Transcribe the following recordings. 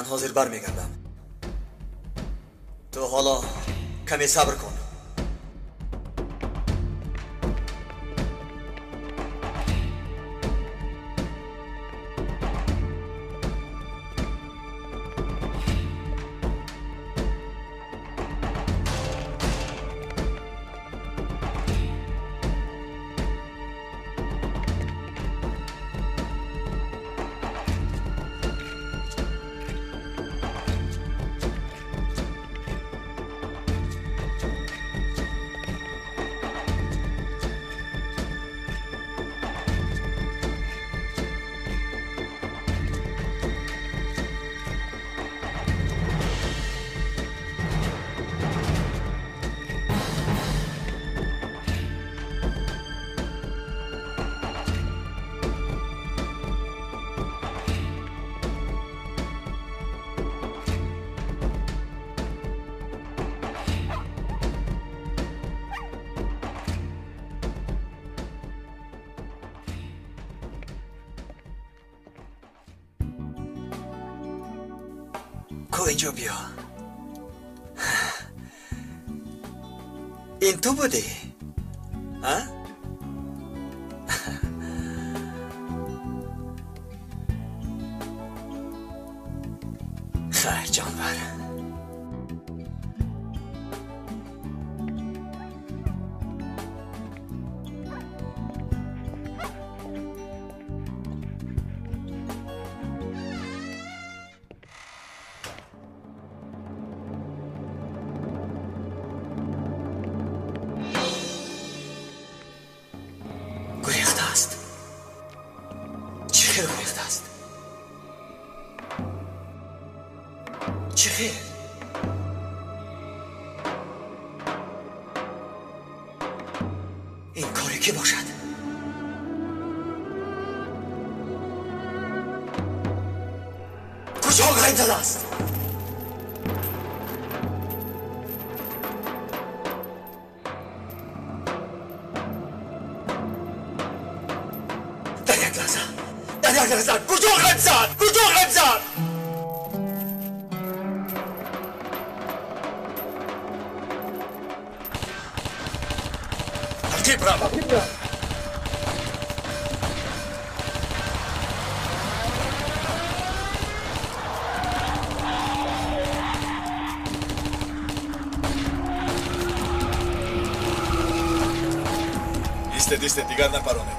Ман ҳозир бармегардам. Ту ҳоло каме сабр кун. اینجا بیا. این تو بودی؟ ها؟ خیر جانور. Дисте дигар напаронед.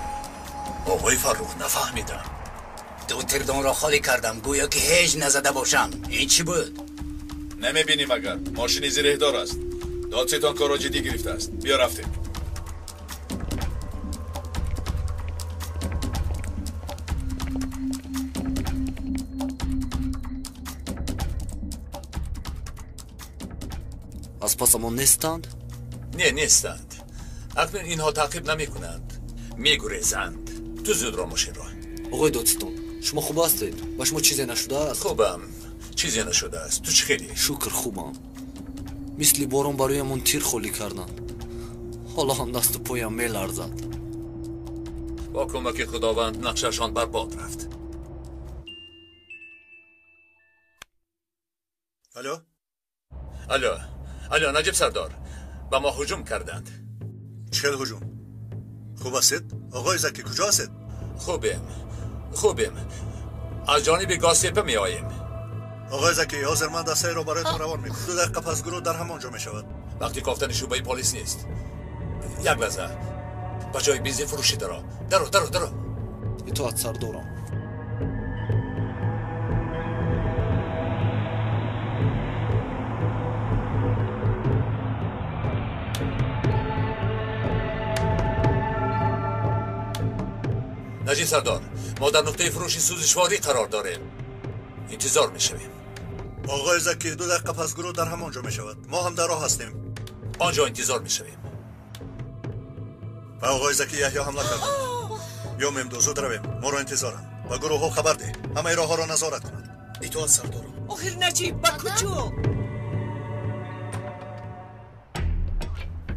Оғои Фаррух, нафаҳмидам. Ду тирдонро холӣ кардам, гӯё ки ҳеҷ назада бошам. Ин чӣ буд? Намебинӣ магар, мошини зиреҳдор аст. Додситон корро ҷиддӣ гирифтааст. Биё рафтем. Аз пасамон нестанд? Не, нестанд. Акнун инҳо таъқиб намекунанд, мегурезанд. Ту зуд ро мошинро. Оғои додситон, шумо хуб ҳастед? Ба шумо чизе нашудааст? Хубам, чизе нашудааст. Ту чӣ хелӣ? Шукр, хубам. Мисли борон бароямон тир холӣ карданд. Ҳоло ҳам дасту поям меларзад. Бо кӯмаки Худованд нақшашон барбод рафт. Алло? Алло, алло, Наҷиб сардор, ба мо ҳуҷум карданд. Чӣ хел ҳуҷум? Хуб ҳастед? Оғои Закӣ, куҷо ҳастед? Хубем, хубем. Аз ҷониби Гостепа меоем. Оғои Закӣ, ҳозир ман дастаеро бароятон равон мекунам. 2 дақиқа пас гурӯҳ дар ҳамон ҷо мешавад. Вақти кофтани шӯъбаи полис нест. Як лаҳза. Ба ҷои бензинфурӯшӣ даро. Даро, даро, даро. Итоат сардорам. Наҷиб сардор, мо дар нуқтаи фурӯши сӯзишворӣ қарор дорем. Интизор мешавем. Оғои Закӣ, 2 дақиқа пас гурӯҳ дар ҳамон ҷо мешавад. Мо ҳам дар роҳ ҳастем. Он ҷо интизор мешавем. Ба оғои Закӣ Яҳё ҳамла карданд. Биё Мемду, зуд равем. Моро интизоранд. Ба гурӯҳҳо хабар деҳ. Ҳамаи роҳҳоро назорат кунанд. Итоат сардорам. Охир Наҷиб, ба куҷо?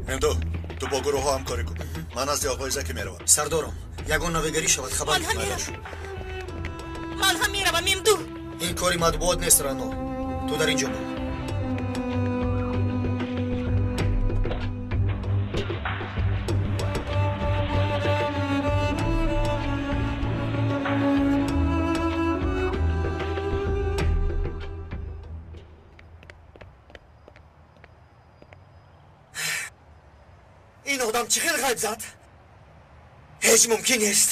Мемду, ту бо гурӯҳҳо ҳамкорӣ кун. Ман назди оғои Закӣ меравам. Сардорам, ягон навигарӣ шавад хабар Ман ҳам меравам. Ман ҳам меравам, Мемду. Ин кори матбуот нест, Рано. Ту дар ин ҷо бо. Ин одам чӣ хел ғайб зад? Ҳеҷ мумкин нест.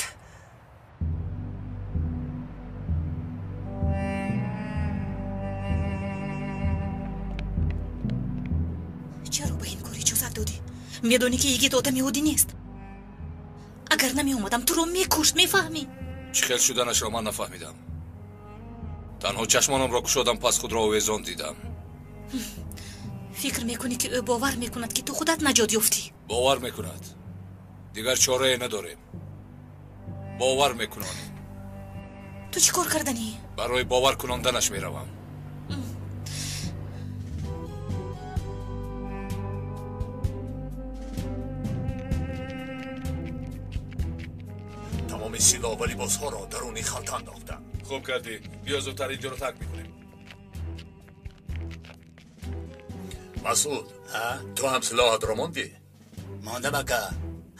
Чаро ба ин кор иҷозат додӣ? Медонӣ, ки йигит одами оддӣ нест. Агар намеомадам, туро мекушт, мефаҳмӣ? Чӣ хел шуданашро ман нафаҳмидам. Танҳо чашмонамро кушодам, пас худро овезон дидам. Фикр мекунӣ, ки ӯ бовар мекунад, ки ту худат наҷот ёфтӣ? Бовар мекунад. Дигар чорае надорем. Бовар мекунонем. Ту чӣ кор карданӣ? Барои бовар кунонданаш меравам. Тамоми силоҳ ва либосҳоро даруни халта андохтам. Хуб кардӣ. Биё, зудтар инҷоро тарк мекунем. Масъуд, ту ҳам силоҳатро мондӣ? Мондам, ака.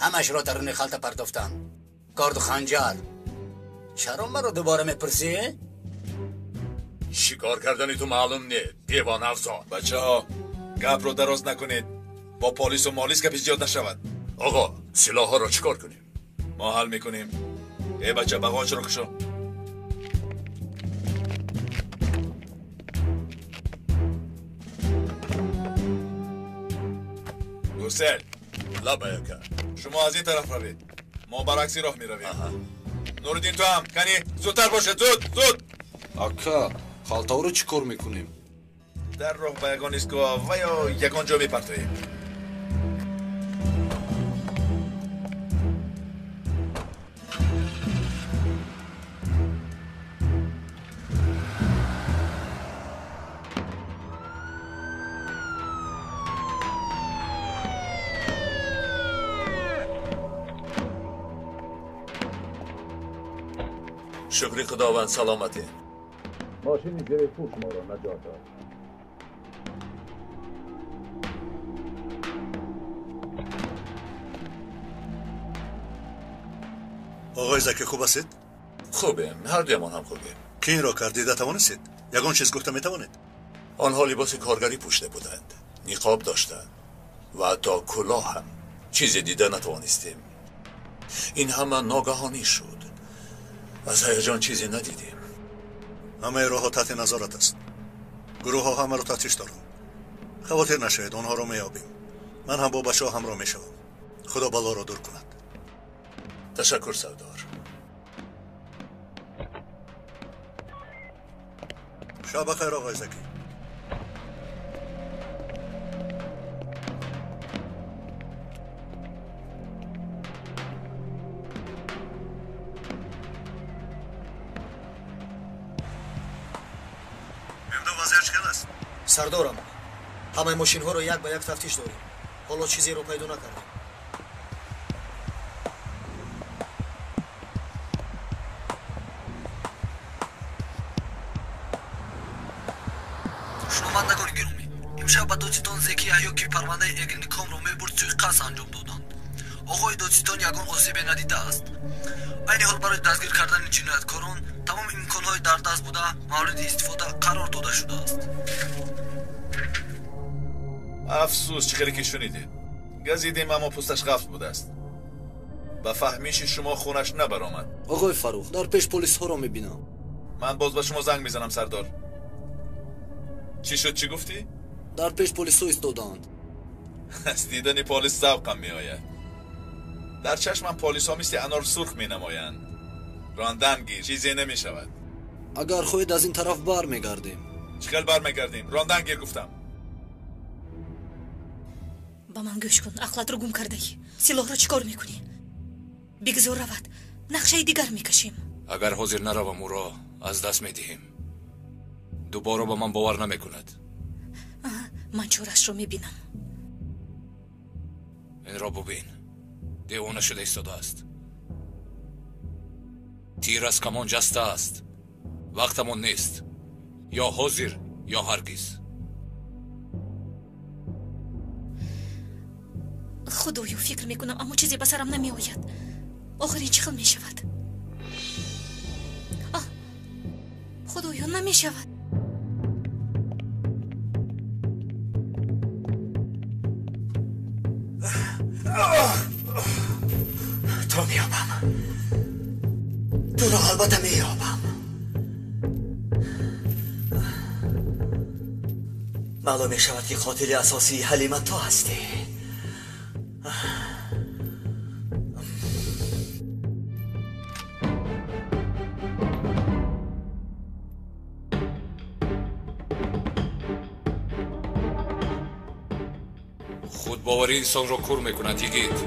Ҳамашро даруни халта партофтам. Корду ханҷар. Чаро маро дубора мепурсӣ? Шикор кардани ту маълум не, девона афзол. Бачаҳо, гапро дароз накунед. Бо полису молис гапи зиёд нашавад. Оғо, силоҳҳоро чӣ кор кунем? Мо ҳал мекунем. Э бача, бағочро кушо. Гурсел. Лабай, ака. Шумо аз ин тараф равед. Мо баръакси роҳ меравем. Нуриддин, ту ҳам. Кани, зудтар бошед, зуд, зуд. Ака, халтаҳоро чӣ кор мекунем? Дар роҳ ба ягон истгоҳ ва ё ягон ҷо мепартоем. Шукри Худованд, саломатем. Мошини зирехпӯш моро наҷот дод. Оғои Заки, хуб ҳастед? Хубем, ҳардуямон ҳам хубем. Кӣ инро кард, дида тавонистед? Ягон чиз гуфта метавонед? Онҳо либоси коргарӣ пӯшида буданд, ниқоб доштанд ва ҳатто кулоҳ ҳам. Чизе дида натавонистем. Ин ҳама ногаҳонӣ шуд. Аз ҳаяҷон чизе надидем. Ҳамаи роҳҳо таҳти назорат аст. Гурӯҳҳо ҳамаро тафтиш доранд. Хавотир нашавед, онҳоро меёбем. Ман ҳам бо бачаҳо ҳамроҳ мешавам. Худо балоро дур кунад. Ташаккур, сардор. Шаб бахайр, оғои Закӣ. Сардорам, ҳамаи мошинҳоро як ба як тафтиш дорем. Ҳоло чизеро пайдо накардем. Шунавандагони гиромӣ, имшаб ба додситон Зеки Яҳё, ки парвандаи Эгриникомро мебурд, суиқасд анҷом доданд. Оғои додситон ягон осебе надидааст. Айни ҳол барои дастгир кардани ҷинояткорон тамоми имконҳои дар даст буда мавриди истифода қарор дода шудааст. Афсӯс, чӣ хеле ки шунидед. Газидем, аммо пӯсташ ғафт будааст. Ба фаҳмиши шумо хунаш набаромад. Оғои Фаррух, дар пеш полисҳоро мебинам. Ман боз ба шумо занг мезанам, сардор. Чӣ шуд, чӣ гуфтӣ? Дар пеш полисҳо истодаанд. Аз дидани полис завқам меояд. Дар чашмам полисҳо мисли анор сурх менамоянд. Рондан гир, чизе намешавад. Агар хоҳед, аз ин тараф бармегардем. Чӣ хел бармегардем? Рондан гир, гуфтам. Ба ман гӯш кун, ақлатро гум кардаӣ. Силоҳро чӣ кор мекунӣ? Бигзор равад, нақшаи дигар мекашем. Агар ҳозир наравам, ӯро аз даст медиҳем. Дубора ба ман бовар намекунад. Ман чорашро мебинам. Инро бубин, девона шуда истодааст. Тир аз камон ҷаста аст. Вақтамон нест. Ё ҳозир, ё ҳаргиз. Худоё, фикр мекунам, аммо чизе ба сарам намеояд. Охир ин чӣ хел мешавад? Худоё, намешавад. Туро меёбам. Туро албатта меёбам. Маълум мешавад, ки қотили асосии Ҳалима ту ҳастӣ. Худбоварӣ инсонро кур мекунад, йигит.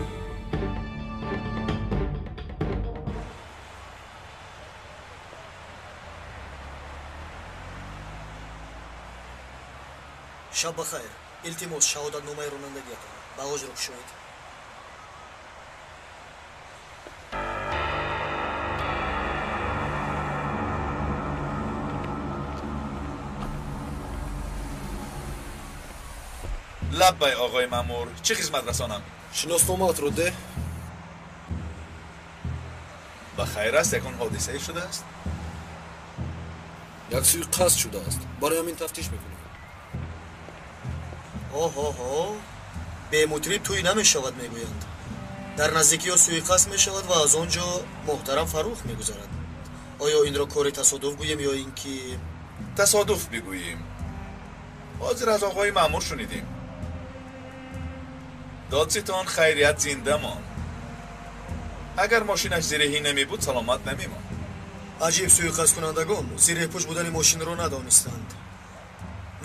Шаб бахайр. Илтимос, шаҳодатномаи ронандагиятон. Багожро кушоед. Лаббай, оғои маъмур, чӣ хизмат расонам? Шиносномаатро деҳ. Ба хайр аст, ягон ҳодисае шудааст? Як суиқасд шудааст. Барои ҳамин тафтиш мекунем. Оҳоҳо, бемутриб тӯй намешавад, мегӯянд. Дар наздикиҳо суиқасд мешавад ва аз он ҷо муҳтарам Фаррух мегузарад. Оё инро кори тасодуф гӯем ё ин ки тасодуф бигӯем? Ҳозир аз оғои маъмур шунидем. Додситон хайрият зинда монд. Агар мошинаш зиреҳӣ намебуд, саломат намемонд. Аҷиб, суиқасдкунандагон зиреҳпӯш будани мошинро надонистанд.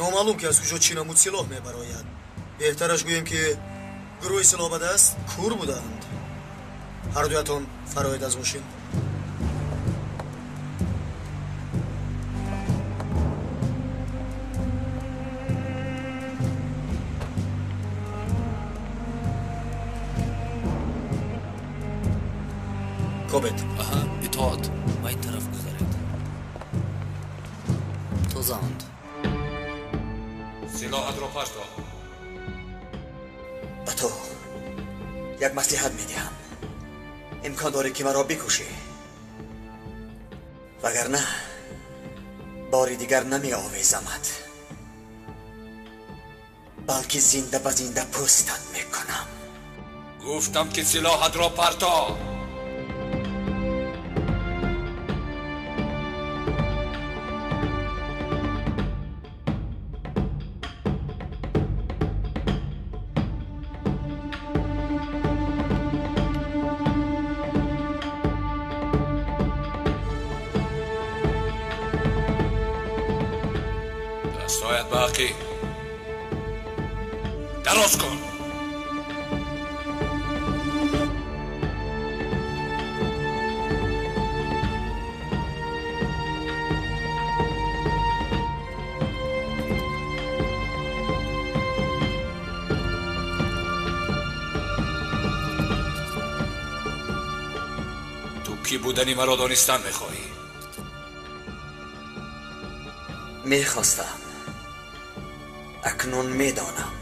Номаълум ки аз куҷо чӣ намуд силоҳ мебарояд. Беҳтараш гӯем, ки гурӯҳи силоҳбадаст кур буданд. Ҳардуятон фароед аз мошин. Кобет. Аҳа, итоат. Ба ин тараф гузаред. Тозаанд. Силоҳатро парто. Ба ту як маслиҳат медиҳам. Имкон дорӣ, ки маро бикушӣ, вагарна бори дигар намеовезамат, балки зинда ба зинда пӯстат мекунам. Гуфтам, ки силоҳатро парто. Дастҳоят ба ақиб дароз кун. Ту кӣ будани маро донистан мехоҳӣ? Мехостам. Акнун медонам.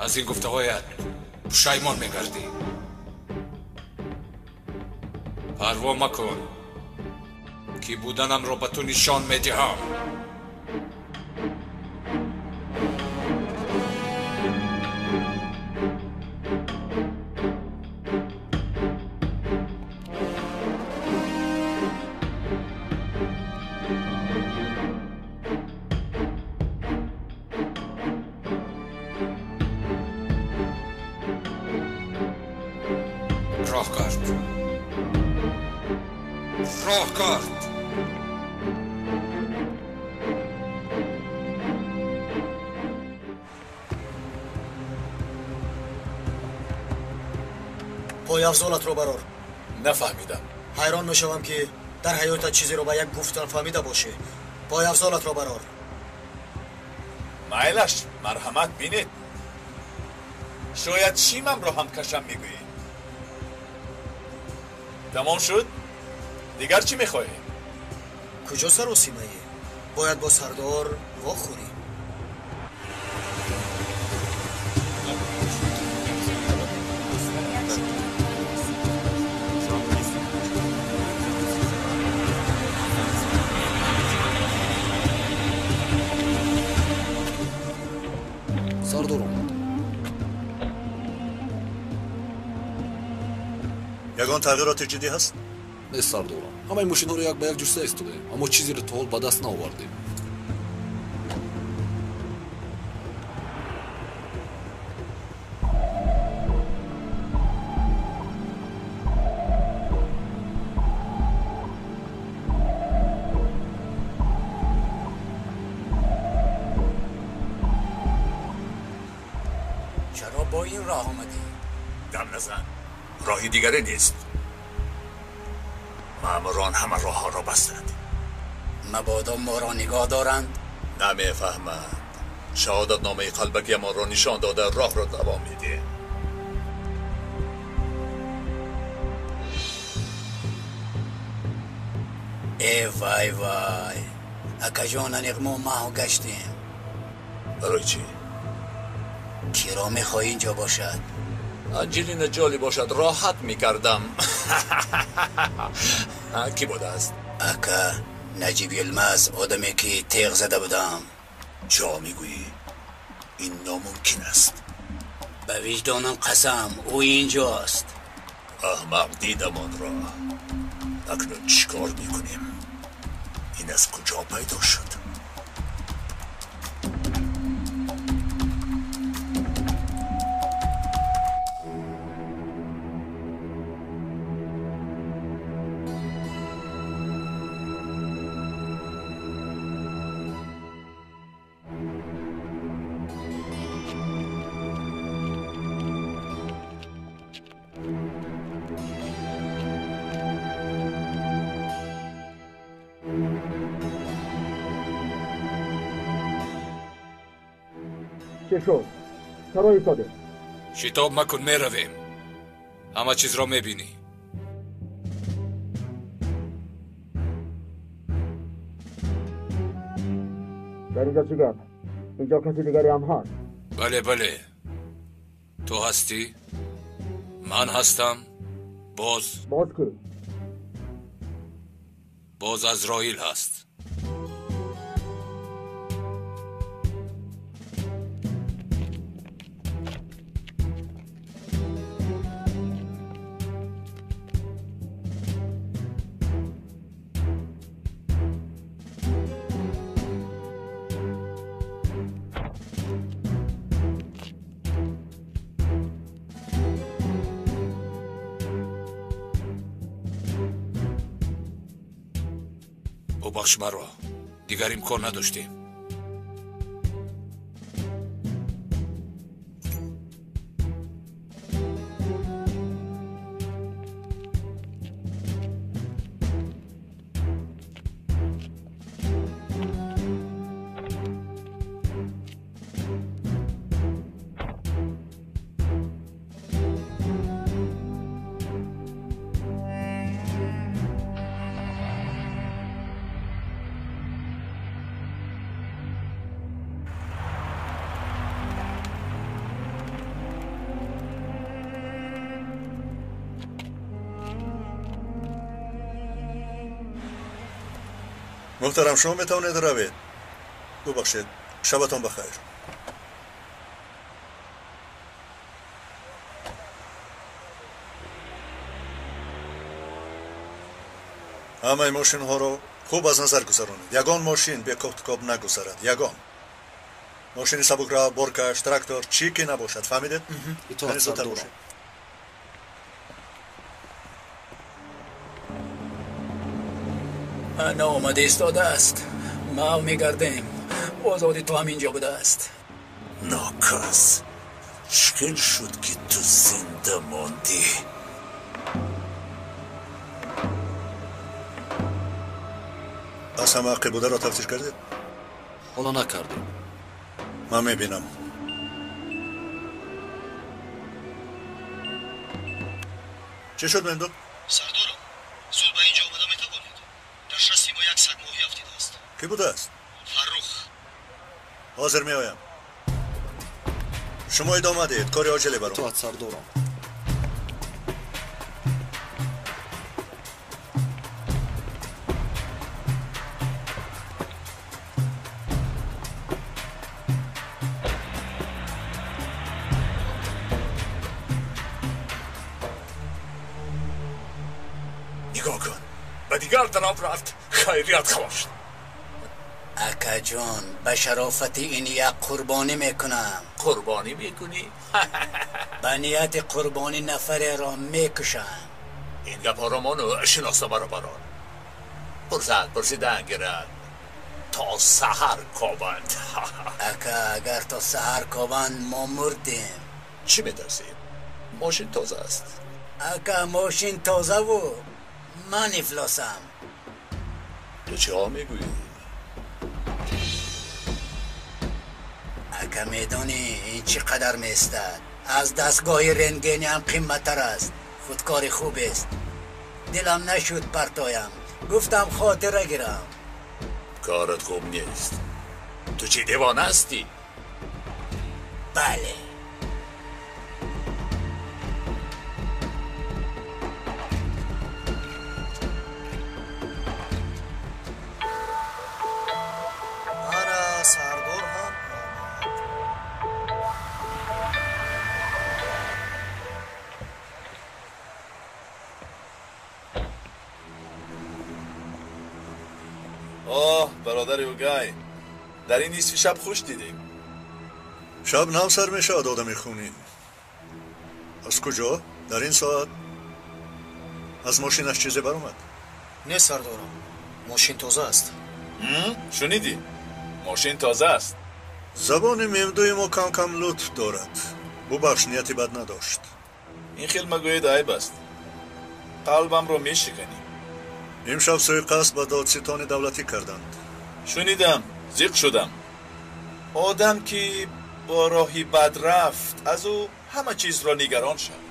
Аз ин гуфтаҳоят пушаймон мегардӣ. Парво макун, ки буданамро ба ту нишон медиҳам. Роҳ кард. Роҳ кард. Пойафзолатро барор. Нафаҳмидам. Ҳайрон мешавам, ки дар ҳаётат чизеро ба як гуфтан фаҳмида бошӣ. Пойафзолатро барор. Майлаш, марҳамат, бинед. Шояд шимамро ҳам кашам мегӯед. Тамом шуд? Дигар чӣ мехоҳед? Куҷо саросимаӣ? Бояд бо сардор вохӯрӣ. Сардор омад. Ягон тағйироти ҷиддӣ ҳаст? Нест, сардорам. Ҳамаи мошинҳоро як ба як ҷуста истодаем, аммо чизеро то ҳол ба даст наовардем. Чаро бо ин роҳ омадӣ? Дам назан, роҳи дигаре нест. Маъмурон ҳама роҳҳоро бастанд. Мабодо моро нигоҳ доранд? Намефаҳманд. Шаҳодатномаи қалбакиамонро нишон дода роҳро давом медиҳем. Э вай вай, акаҷон, аниқ мо маҳв гаштем. Барои чӣ? Киро мехоҳӣ инҷо бошад? Анҷелина Ҷоли бошад, роҳат мекардам. Кӣ будааст? Ака, Наҷиб Йилмаз, одаме ки теғ зада будам. Чо мегӯӣ? Ин номумкин аст. Ба виҷдонам қасам, ӯ инҷост. Аҳмақ, дидам онро. Акнун чӣ кор мекунем? Ин аз куҷо пайдо шуд? Чӣ шуд? Чаро истодем? Шитоб макун, меравем. Ҳама чизро мебинӣ. Дар инҷо чӣ гап? Инҷо каси дигаре ҳам ҳаст? Бале, бале. Ту ҳастӣ, ман ҳастам, боз боз кӣ? Боз Азроил ҳаст. Бубахш маро, дигар имкон надоштем. Муҳтарам, шумо метавонед равед. Бубахшед, шабатон бахайр. Ҳамаи мошинҳоро хуб аз назар гузаронед. Ягон мошин бе кофтукоб нагузарад. Ягон мошини сабукрав, боркаш, трактор, чӣ ки набошад. Фаҳмидед? Итоат, сардорам. Ана омада истодааст. Мав мегардем. Озоди ту ҳам инҷо будааст. Нокас, чӣ хел шуд ки ту зинда мондӣ? Аз ҳама ақибударо тафтиш кардед? Ҳоло накардем. Ман мебинам. Чӣ шуд, Мендо? Сардорам, зуд ба инҷо омада метавонед? Дар шасти мо як сагмоҳӣ афтидааст. Кӣ будааст? Ҳозир меоям. Шумо идома диҳед, кори оҷиле баром. Итоат сардорам. Нигоҳ кун, ба дигар тараф рафт. Хайрият хабар шуд. Акаҷон, ба шарофати ин як қурбонӣ мекунам. Қурбонӣ мекунӣ? Ба нияти қурбонӣ нафареро мекушам. Ин гапҳоро мону шиноса баробарон. Пурсад, пурсидан гирад. То саҳар кобанд. Ака, агар то саҳар кобанд, мо мурдем. Чӣ метарсӣ? Мошин тоза аст. Ака, мошин тозаву ман ифлосам. Ту чиҳо мегӯӣ? Ака, медонӣ ин чӣ қадар меистад? Аз дастгоҳи рентгенӣ ҳам қиматтар аст. Худкори хубест. Дилам нашуд партоям. Гуфтам хотира гирам. Корат хуб нест. Ту чӣ, девона ҳастӣ? Бале. Ана сардор ҳам омад. Оҳ, бародари Угай, дар ин нисфи шаб хуш дидем. Шаб нав сар мешавад, одами хунин. Аз куҷо? Дар ин соат? Аз мошинаш чизе баромад? Не, сардорам, мошин тоза аст. Шунидӣ? Мошин тоза аст. Забони мемдуи мо кам-кам лутф дорад. Бубахш, нияти бад надошт. Ин хел магӯед, айб аст. Қалбамро мешиканӣ. Имшаб суиқасд ба додситони давлатӣ карданд. Шунидам, зиқ шудам. Одам ки бо роҳи бад рафт, аз ӯ ҳама чизро нигарон шав.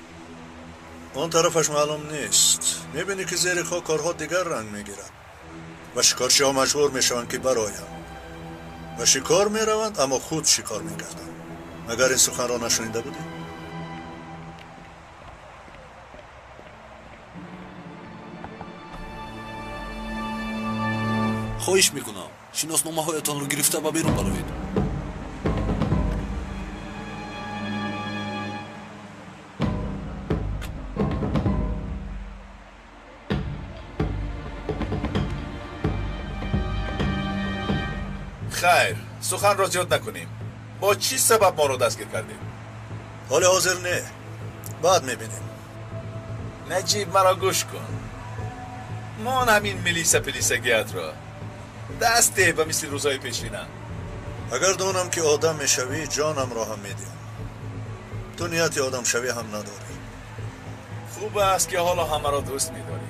Он тарафаш маълум нест. Мебинӣ ки зери хок корҳо дигар ранг мегирад ва шикорчиҳо маҷбур мешаванд ки бароянд. Ба шикор мераванд, аммо худ шикор мекарданд. Магар ин суханро нашунида будӣ? Хоҳиш мекунам, шиносномаҳоятонро гирифта ба берун бароед. Хайр, суханро зиёд накунем. Бо чӣ сабаб моро дастгир кардед? Ҳоли ҳозир не, баъд мебинем. Наҷиб, маро гӯш кун. Мон ҳамин милиса пилисагиятро. Даст деҳ ба мисли рӯзҳои пешина. Агар донам ки одам мешавӣ, ҷонамро ҳам медиҳам. Ту нияти одамшавӣ ҳам надорӣ. Хуб аст ки ҳоло ҳамаро дӯст медорӣ.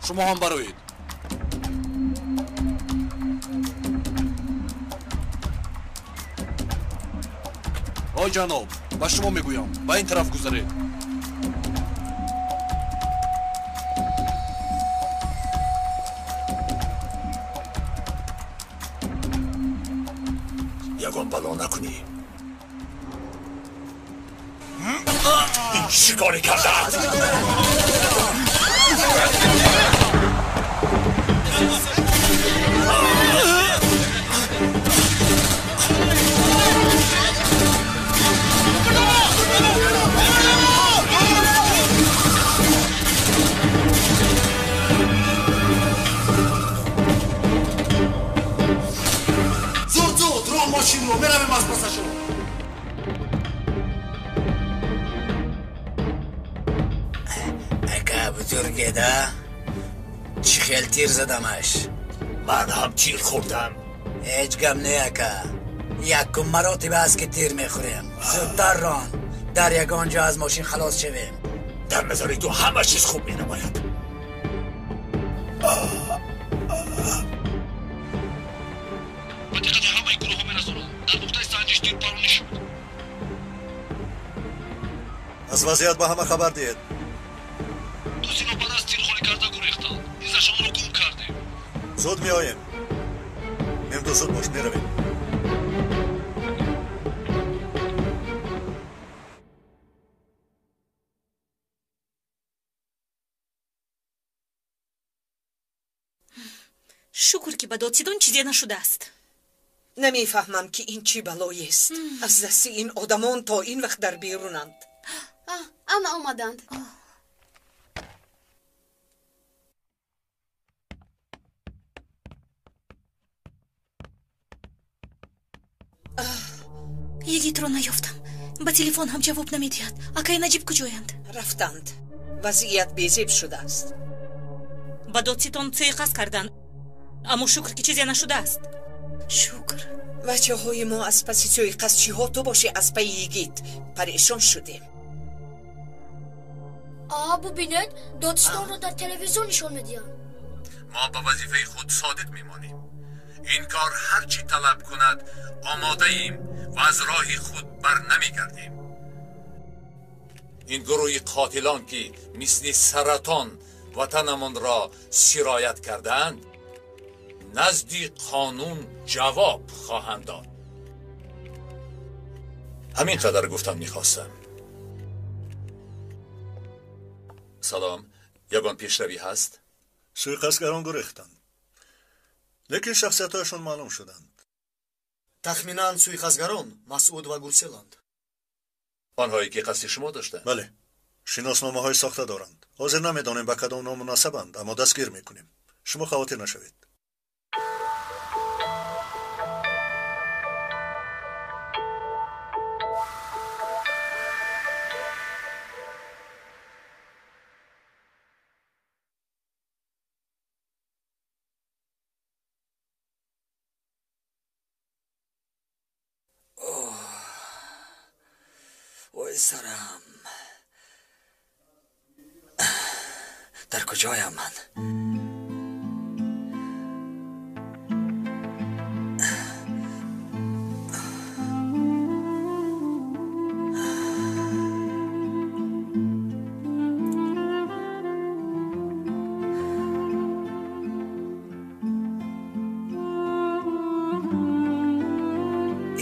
Шумо ҳам бароед. Ой ҷаноб, ба шумо мегӯям, ба ин тараф гузаред. Ягон бало накунӣ. Ин чӣ коре кардааст? Зуд, зуд, рон мошинро, меравем аз пасашон. Ака, бузургеда, чӣ хел тир задамаш. Ман ҳам тир хӯрдам. Ҳеҷ гап не, ака. Якум маротиба аст ки тир мехӯрем. Зудтар рон, дар ягон ҷо аз мошин халос шавем. Дар назари ту ҳама чиз хуб менамояд. Ба диққати ҳамаи гурӯҳҳо мерасонам. Дар нуқтаи санҷиш тирпаронӣ шуд. Аз вазъият ба ҳама хабар диҳед. Ду синоба даст тир холӣ карда гурехтанд. Изашонро гум кардем. Зуд меоем. Мемду, зуд бош, меравем. Шукр, ки ба додситон чизе нашудааст. Намефаҳмам, ки ин чӣ балоест. Аз дасти ин одамон то ин вақт дар берунанд. Ана омаданд. Йигитро наёфтам. Ба телефон ҳам ҷавоб намедиҳад. Акаи Наҷиб куҷоянд? Рафтанд. Вазъият безеб шудааст. Ба додситон суиқасд карданд, аммо шукр, ки чизе нашудааст. Шукр. Бачаҳои мо аз паси суиқасдчиҳо, ту бошӣ аз пайи йигит, парешон шудем. А, бубинед, додситонро дар телевизион нишон медиҳанд. Мо ба вазифаи худ содиқ мемонем. Ин кор ҳар чӣ талаб кунад, омодаем ва аз роҳи худ бар намегардем. Ин гурӯҳи қотилон, ки мисли саратон ватанамонро сироят кардаанд, назди қонун ҷавоб хоҳанд дод. Ҳамин қадар гуфтам мехостам. Салом, ягон пешравӣ ҳаст? Суиқасдгарон гурехтанд, лекин шахсиятҳояшон маълум шуданд. Тахминан, суиқасдгарон Масъуд ва Гурселанд. Онҳое ки қасди шумо доштанд? Бале, шиносномаҳои сохта доранд. Ҳозир намедонем, ба кадом ном мунасабанд, аммо дастгир мекунем. Шумо хавотир нашавед. Ой, сарам! Дар куҷоям ман?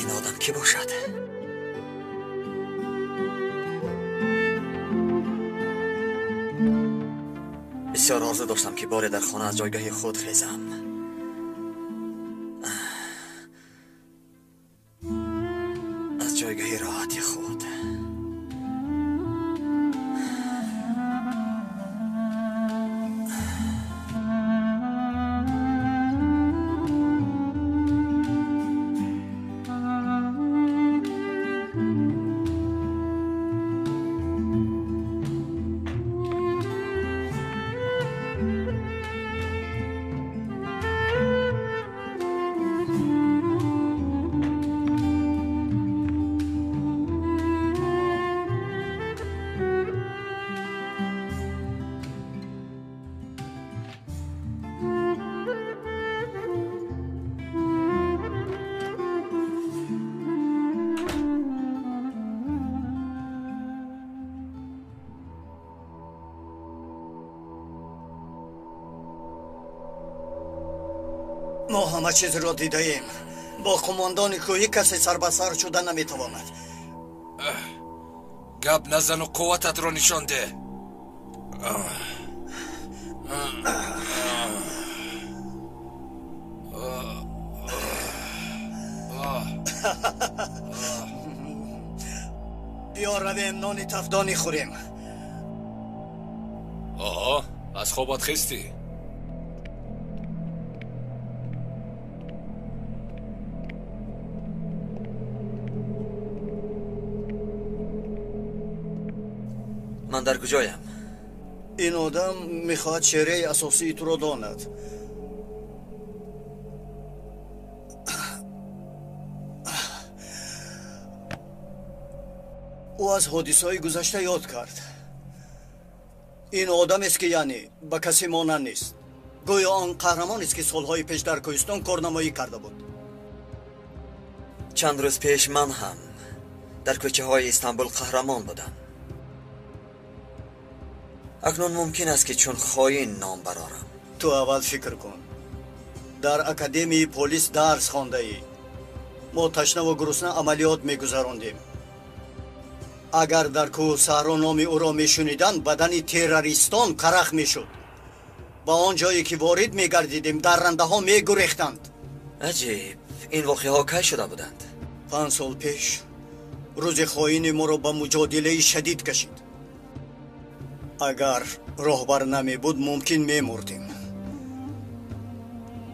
Ин одам кӣ бошад? Бисёр орзу доштам, ки боре дар хона аз ҷойгоҳи худ хезам. Аз ҷойгоҳи роҳати худ. Мо ҳама чизро дидаем. Бо қумондони кӯҳӣ касе сарбасар шуда наметавонад. Гап назану қуввататро нишон деҳ. Биё равем, нони тафдонӣ хӯрем. Оҳо, аз хобат хестӣ? Ман дар куҷоям? Ин одам мехоҳад шеърияи асосии туро донад. Ӯ аз ҳодисаҳои гузашта ёд кард. Ин одамест, ки яъне ба касе монанд нест. Гӯё он қаҳрамонест, ки солҳои пеш дар Кӯҳистон корнамоӣ карда буд. Чанд рӯз пеш ман ҳам дар кӯчаҳои Истанбул қаҳрамон будам. Акнун мумкин аст, ки чун хоин ном барорам. Ту аввал фикр кун. Дар академияи полис дарс хондаӣ. Мо ташнаву гурусна амалиёт мегузарондем. Агар дар кӯҳу саҳро номи ӯро мешуниданд, бадани террористон карах мешуд. Ба он ҷое ки ворид мегардидем, даррандаҳо мегурехтанд. Аҷиб, ин воқеаҳо кай шуда буданд? 5 сол пеш рӯзи хоини моро ба муҷодилаи шадид кашид. Агар роҳбар намебуд, мумкин мемурдем.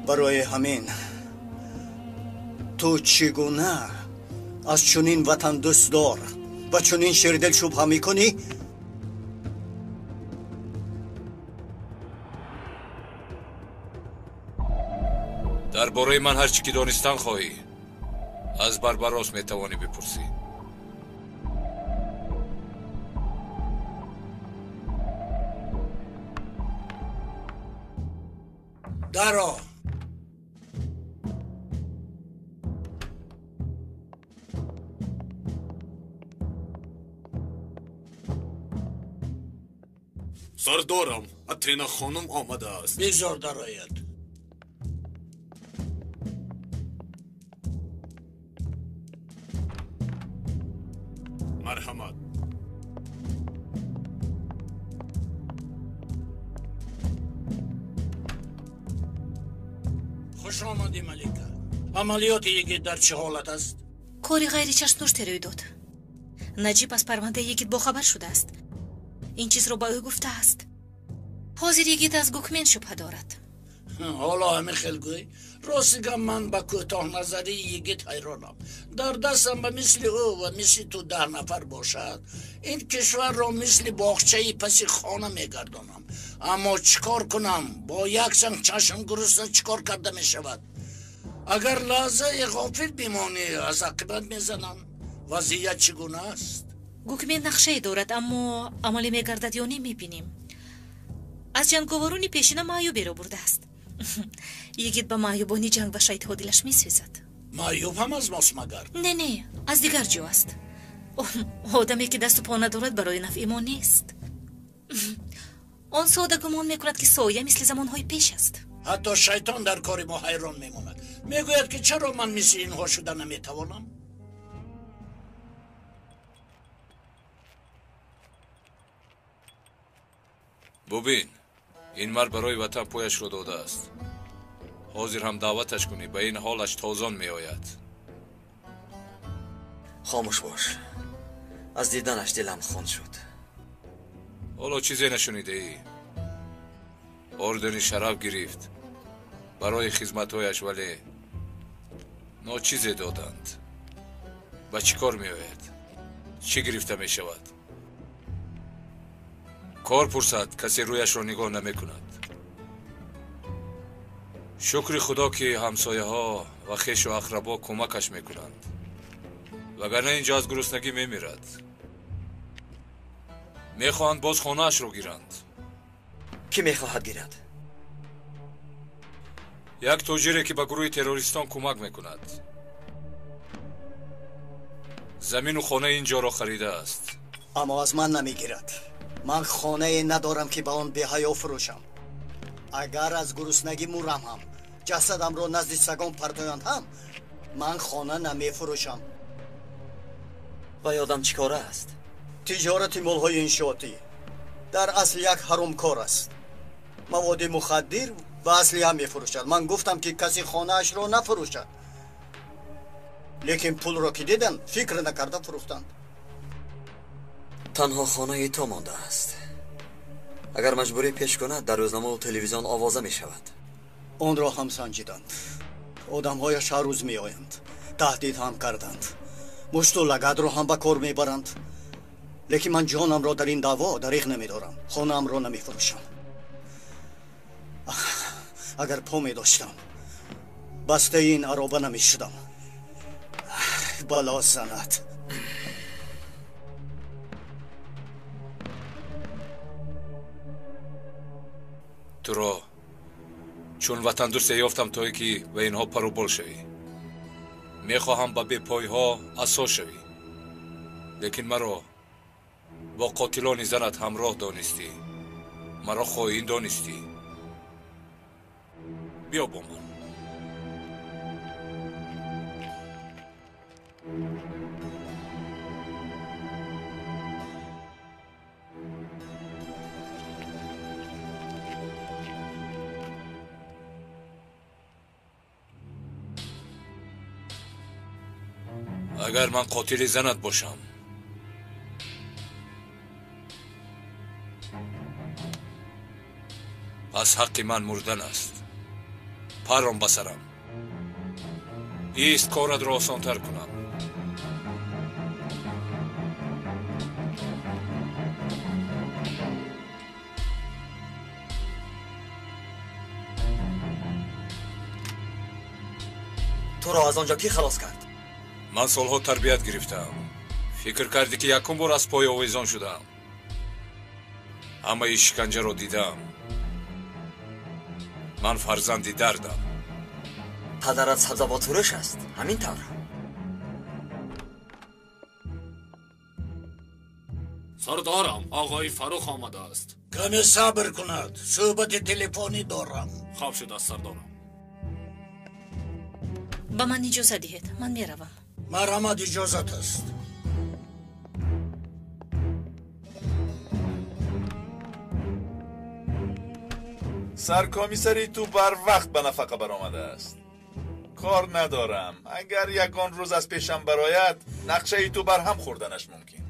Барои ҳамин ту чӣ гуна аз чунин ватандӯстдор ва чунин шердил шубҳа мекунӣ? Дар бораи ман ҳар чӣ ки донистан хоҳӣ, аз Барбарос метавонӣ бипурсӣ. Даро! Сардорам, Атена хонум омадааст. Бигзор дарояд. Марҳамат. Хуш омадӣ, Малика. Амалиёти Йигит дар чӣ ҳолат аст? Кори ғайричашмдоште рӯй дод. Наҷиб аз парвандаи Йигит бохабар шудааст. Ин чизро ба ӯ гуфтааст. Ҳозир Йигит аз Гукмен шубҳа дорад. Ҳоло ҳамин хел гӯй. Рости гап, ман ба кӯтоҳназарии Йигит ҳайронам. Дар дастам ба мисли ӯ ва мисли ту 10 нафар бошад, ин кишварро мисли боғчаи паси хона мегардонам. Аммо чӣ кор кунам? Бо як санг чашм гурусна чӣ кор карда мешавад? Агар лаҳзае ғофил бимонӣ, аз ақибат мезанам. Вазъият чӣ гуна аст? Гукмен нақшае дорад, аммо амалӣ мегардад ё не мебинем. Аз ҷанговарони пешина маъюберо бурдааст. Йигит ба маъюбони ҷанг ва шайтҳо дилаш месӯзад. Маъюб ҳам аз мост магар? Не, не, аз дигар ҷо аст. Одаме ки дасту по надорад, барои нафъи мо нест. Он сода гумон мекунад, ки соя мисли замонҳои пеш аст. Ҳатто шайтон дар кори мо ҳайрон мемонад. Мегӯяд, ки чаро ман мисли инҳо шуда наметавонам? Бубин, ин мард барои ватан пояшро додааст. Ҳозир ҳам даъваташ кунӣ, ба ин ҳолаш тозон меояд. Хомӯш бош. Аз диданаш дилам хун шуд. Ҳоло чизе нашунидаӣ? Ордени шараф гирифт барои хизматҳояш, вале ночизе доданд. Ба чӣ кор меояд? Чӣ гирифта мешавад? Кор пурсад, касе рӯяшро нигоҳ намекунад. Шукри худо, ки ҳамсояҳо ва хешу ақрабо кӯмакаш мекунанд, вагарна инҷо аз гуруснагӣ мемирад. Мехоҳанд боз хонаашро гиранд. Кӣ мехоҳад гирад? Як тоҷире, ки ба гурӯҳи террористон кӯмак мекунад. Замину хонаи ин ҷоро харидааст. Аммо аз ман намегирад. Ман хонае надорам, ки ба он беҳаё фурӯшам. Агар аз гуруснагӣ мурам ҳам, ҷасадамро назди сагон партоянд ҳам, ман хона намефурӯшам. Ва ёдам чӣ кора аст? Тиҷорати молҳои иншоотӣ дар асл як ҳаромкор аст. Маводи мухаддир ва аслиҳа мефурӯшад. Ман гуфтам, ки касе хонаашро нафурӯшад, лекин пулро ки диданд, фикр накарда фурӯхтанд. Танҳо хонаи ту мондааст. Агар маҷбурӣ пеш кунад, дар рӯзномаву телевизион овоза мешавад. Онро ҳам санҷиданд. Одамҳояш ҳар рӯз меоянд, таҳдид ҳам карданд, мушту лагадро ҳам ба кор мебаранд. Лекин ман ҷонамро дар ин даъво дариғ намедорам. Хонаамро намефурӯшам. Агар по медоштам, бастаи ин ароба намешудам. Бало занад. Туро Чун ватандӯсте ёфтам, то ки ба инҳо пару бол шавӣ. Мехоҳам ба бепойҳо асо шавӣ, лекин маро бо қотилони занат ҳамроҳ донистӣ, маро хоин донистӣ. Биё бо ман. Агар ман қотили занат бошам, пас ҳаққи ман мурдан аст. Паром ба сарам. Ист, коратро осонтар кунам. Туро аз он ҷо кӣ халос кард? Ман солҳо тарбият гирифтам. Фикр кардӣ, ки якум бор аз пой овезон шудам. Ҳамаи шиканҷаро дидам. Ман фарзанди дардам. Падарат сабзавотфурӯш аст, ҳамин тавр? Сардарам, оғои Фаррух омадааст. Каме сабр кунад, суҳбати телефонӣ дорам. Хоб шудааст, сардарам. Ба ман иҷоза диҳед, ман меравам. Марҳамат, иҷозат аст. Саркомиссари ту барвақт ба нафақа баромадааст. Кор надорам. Агар ягон рӯз аз пешам барояд, нақшаи ту барҳам хӯрданаш мумкин.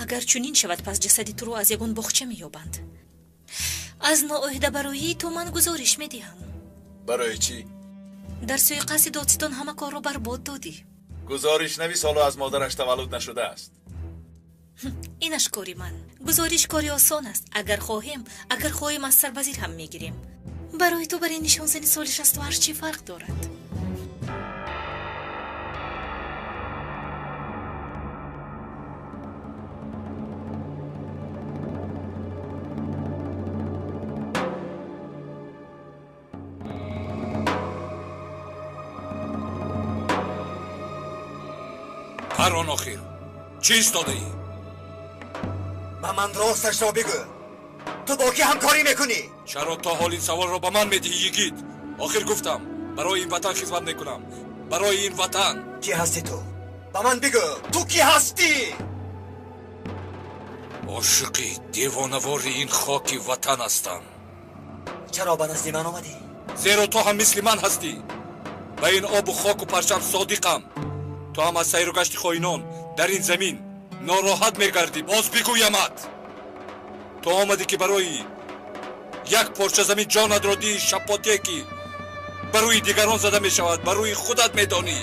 Агар чунин шавад, пас ҷасади туро аз ягон боғча меёбанд. Аз ноӯҳдабароии ту ман гузориш медиҳам. Барои чӣ? Дар сӯиқасди додситон ҳама корро барбод додӣ. Гузоришнавис ҳоло аз модараш таваллуд нашудааст. Инаш кори ман. Гузориш кори осон аст. Агар хоҳем, аз сарвазир ҳам мегирем. Барои ту бар ин нишонзани соли 68 чӣ фарқ дорад? Парон, охир чӣ истодаӣ? Ба ман росташро бигӯ, ту бо кӣ ҳамкорӣ мекунӣ? Чаро то ҳол ин саволро ба ман медиҳӣ, йигит? Охир гуфтам, барои ин ватан хизмат мекунам, барои ин ватан. Кӣ ҳастӣ ту? Ба ман бигӯ, ту кӣ ҳастӣ? Ошиқи девонавори ин хоки ватан ҳастам. Чаро ба назди ман омадӣ? Зеро ту ҳам мисли ман ҳастӣ. Ба ин обу хоку парчам содиқам. Ту ҳам аз сайру гашти хоинон дар ин замин нороҳат мегардӣ. Боз бигӯямат, ту омадӣ, ки барои як порча замин ҷонатро диҳӣ, шапотие ки ба рӯи дигарон зада мешавад, ба рӯи худат медонӣ.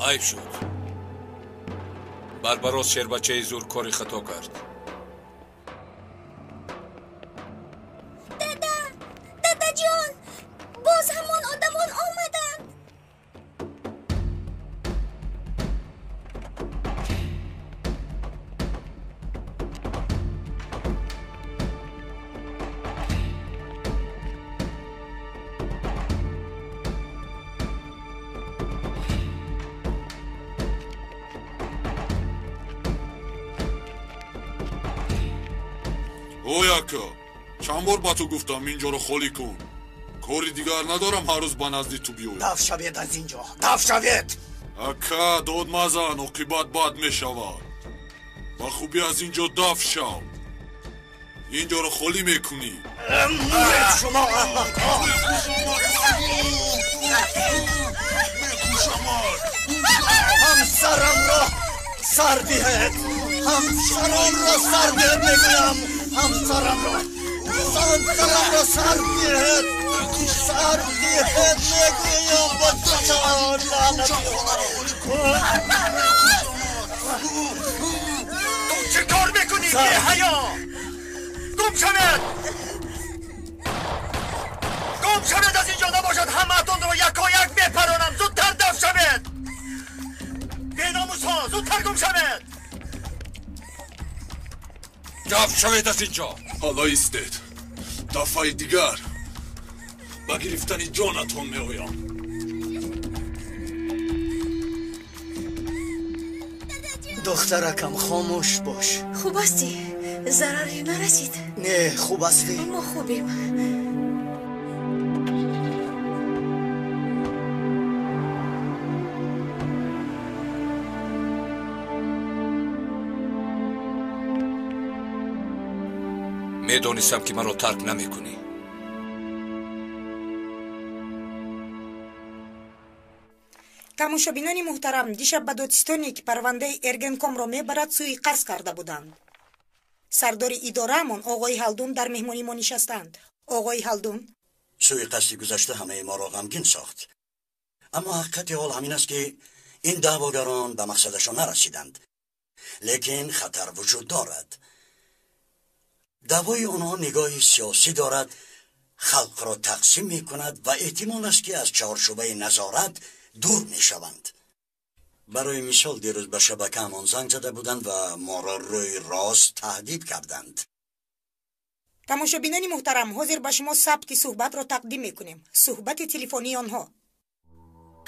Айб шуд. Барбарос шербачаи зур кори хато кард. Дада, дадаҷон, боз ҳамон одамон омаданд. Ой, ака, чанд бор ба ту гуфтам, ин ҷоро холӣ кун. Кори дигар надорам, ҳар рӯз ба назди ту биёям. Даф шавед аз ин ҷо, даф шавед! Ака, дод мазан, оқибат бад мешавад. Ба хубӣ аз ин ҷо даф шав. Ин ҷоро холӣ мекунӣ. Шумо аҳмақҳо! Ҳамсарамро сар диҳед! Ҳамсарамро сар диҳед, мегӯям! Ҳамсарамро сар диҳед! Сар диҳед, мегӯям! Ба ҷон лаънат! Ту чӣ кор мекунӣ, беҳаё? Гум шавед! Гум шавед аз инҷо, набошад ҳамаатонро якояк мепаронам. Зудтар дафт шавед! Беномусҳо, зудтар гум шавед! Дафт шавед аз инҷо! Ҳоло истед. Дафъаи дигар ба гирифтани ҷонатон меоям. Духтаракам, хомӯш бош. Хуб ҳастӣ? Зараре нарасид? Не, хуб ҳастӣ? Мо хубем. Медонистам, ки маро тарк намекунӣ. Тамошобинони муҳтарам, дишаб ба додситоне, ки парвандаи Эргенкомро мебарад, сӯи-қасд карда буданд. Сардори идораамон оғои Ҳалдун дар меҳмонӣ мо нишастанд. Оғои Ҳалдун: сӯи-қасди гузашта ҳамаи моро ғамгин сохт, аммо ҳақиқати ҳол ҳамин аст, ки ин даъвогарон ба мақсадашон нарасиданд, лекин хатар вуҷуд дорад. Даъвои онҳо нигоҳи сиёсӣ дорад, халқро тақсим мекунад ва эҳтимол аст, ки аз чаҳорчӯбаи назорат дур мешаванд. Барои мисол, дирӯз ба шабакаамон занг зада буданд ва моро рӯи рост таҳдид карданд. Тамошобинони муҳтарам, ҳозир ба шумо сабти суҳбатро тақдим мекунем, суҳбати телефонии онҳо.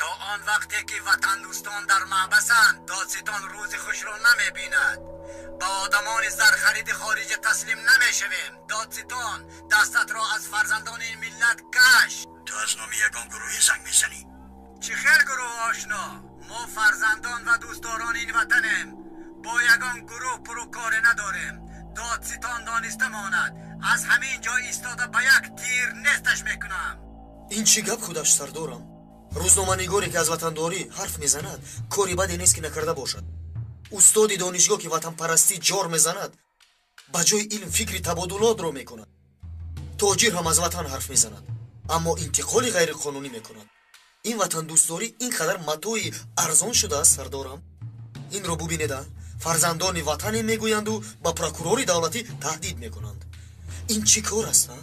То он вақте ки ватандӯстон дар маҳбасанд, додситон рӯзи хушро намебинад. Ба одамони зархариди хориҷа таслим намешавем. Додситон, дастатро аз фарзандони ин миллат каш. Ту аз номи ягон гурӯҳе занг мезанӣ? Чӣ хел гурӯҳ, ошно? Мо фарзандон ва дӯстдорони ин ватанем. Бо ягон гурӯҳ пурукоре надорем. Додситон дониста монад, аз ҳамин ҷо истода ба як тир несташ мекунам. Ин чӣ гап худаш, сардорам? Рӯзноманигоре, ки аз ватандорӣ ҳарф мезанад, кори баде нест, ки накарда бошад. Устоди донишгоҳ, ки ватанпарастӣ ҷор мезанад, ба ҷои илм фикри табодулотро мекунад. Тоҷир ҳам аз ватан ҳарф мезанад, аммо интиқоли ғайриқонунӣ мекунад. Ин ватандӯстдорӣ ин қадар матои арзон шудааст, сардорам? Инро бубинеда, фарзандони ватане мегӯянду ба прокурори давлатӣ таҳдид мекунанд. Ин чӣ кор аст, а?